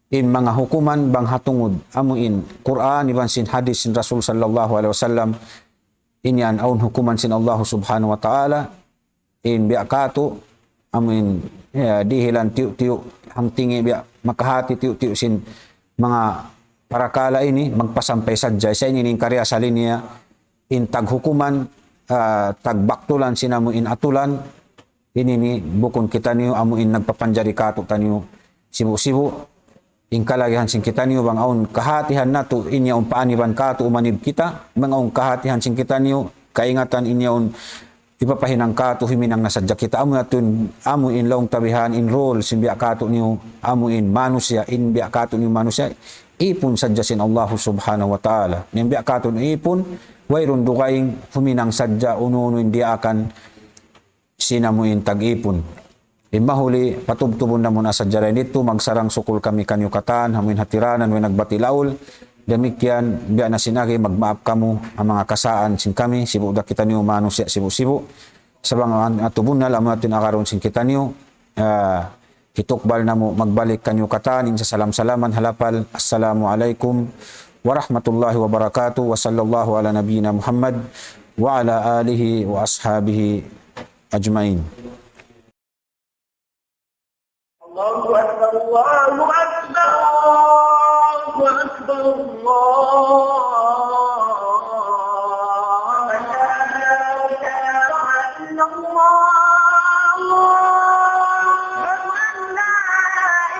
in manga hukuman bang ha tungud amu in Qur'an iban sin hadith sin Rasul sallallahu alayhi wasallam, in yan awn hukuman sin Allah Subhanahu wa Ta'ala, in biya' kātu', amu in, ya, dihilan tiyu'-tiyu', hangtingi biya' makahati tiyu'-tiyu' sin manga parakala' ini, magpasampay sadja. Sa' ini in kariasali niya, in taghukuman, ah, tagbaktulan sin amu in atulan, ini ini bukun kitaniyu amu in nagpapanjari kātu'niyu sibu'-sibu'. In kalagihan sin kitaniyu bang awn kahatihan natu', in yaun paaniban kātu' umanib kita, bang awn kahatihan sin kitaniyu, kaingatan in yaun hipapahinang kātu', huminang na sadja kita. Amu yadtu in, amu in laung ta bihan, in role sin biya' kātu'niyu, amu in manusiya', in biya' kātu'niyu manusiya', ipun sadja sin Allahu Subhanahu wa Ta'ala. In biya' kātu'niyu ipun, wayruun dugaing, huminang sadja, unu-unu in diyaakan sin amu in tag-ipun. In mahuli, patubtubun namu' na sadja dayn didtu, magsarang sukul kami kaniyu katan, amu in hatiranan, way nagbati' laul. Damikkiyan, biya' na sin agi, magmaap kamu, ha manga kasaan sin kami, sibu' da kitaniyu manusiya' sibu'-sibu'. Sa' bang awn atubunnal, amu yadtu in agarun sin kitaniyu, ah, hitukbal namu' magbalik kaniyu katan, in sasalam-salaman ha lapal, Assalamu alaykum warahmatullahi wabarakatuh, wa sallallahu ala nabiyyina Muhammad, wa ala alihi wa ashabihi ajma'in. الله أكبر، الله أكبر، الله أكبر، الله أكبر. أشهد أن لا إله إلا الله. أشهد أن لا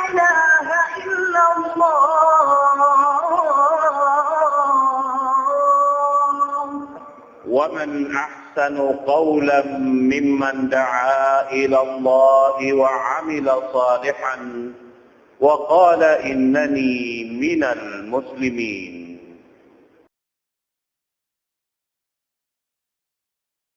إله إلا الله. ومن أحسن قولا ممن دعا إلى الله وعمل صالحا وقال إنني من المسلمين.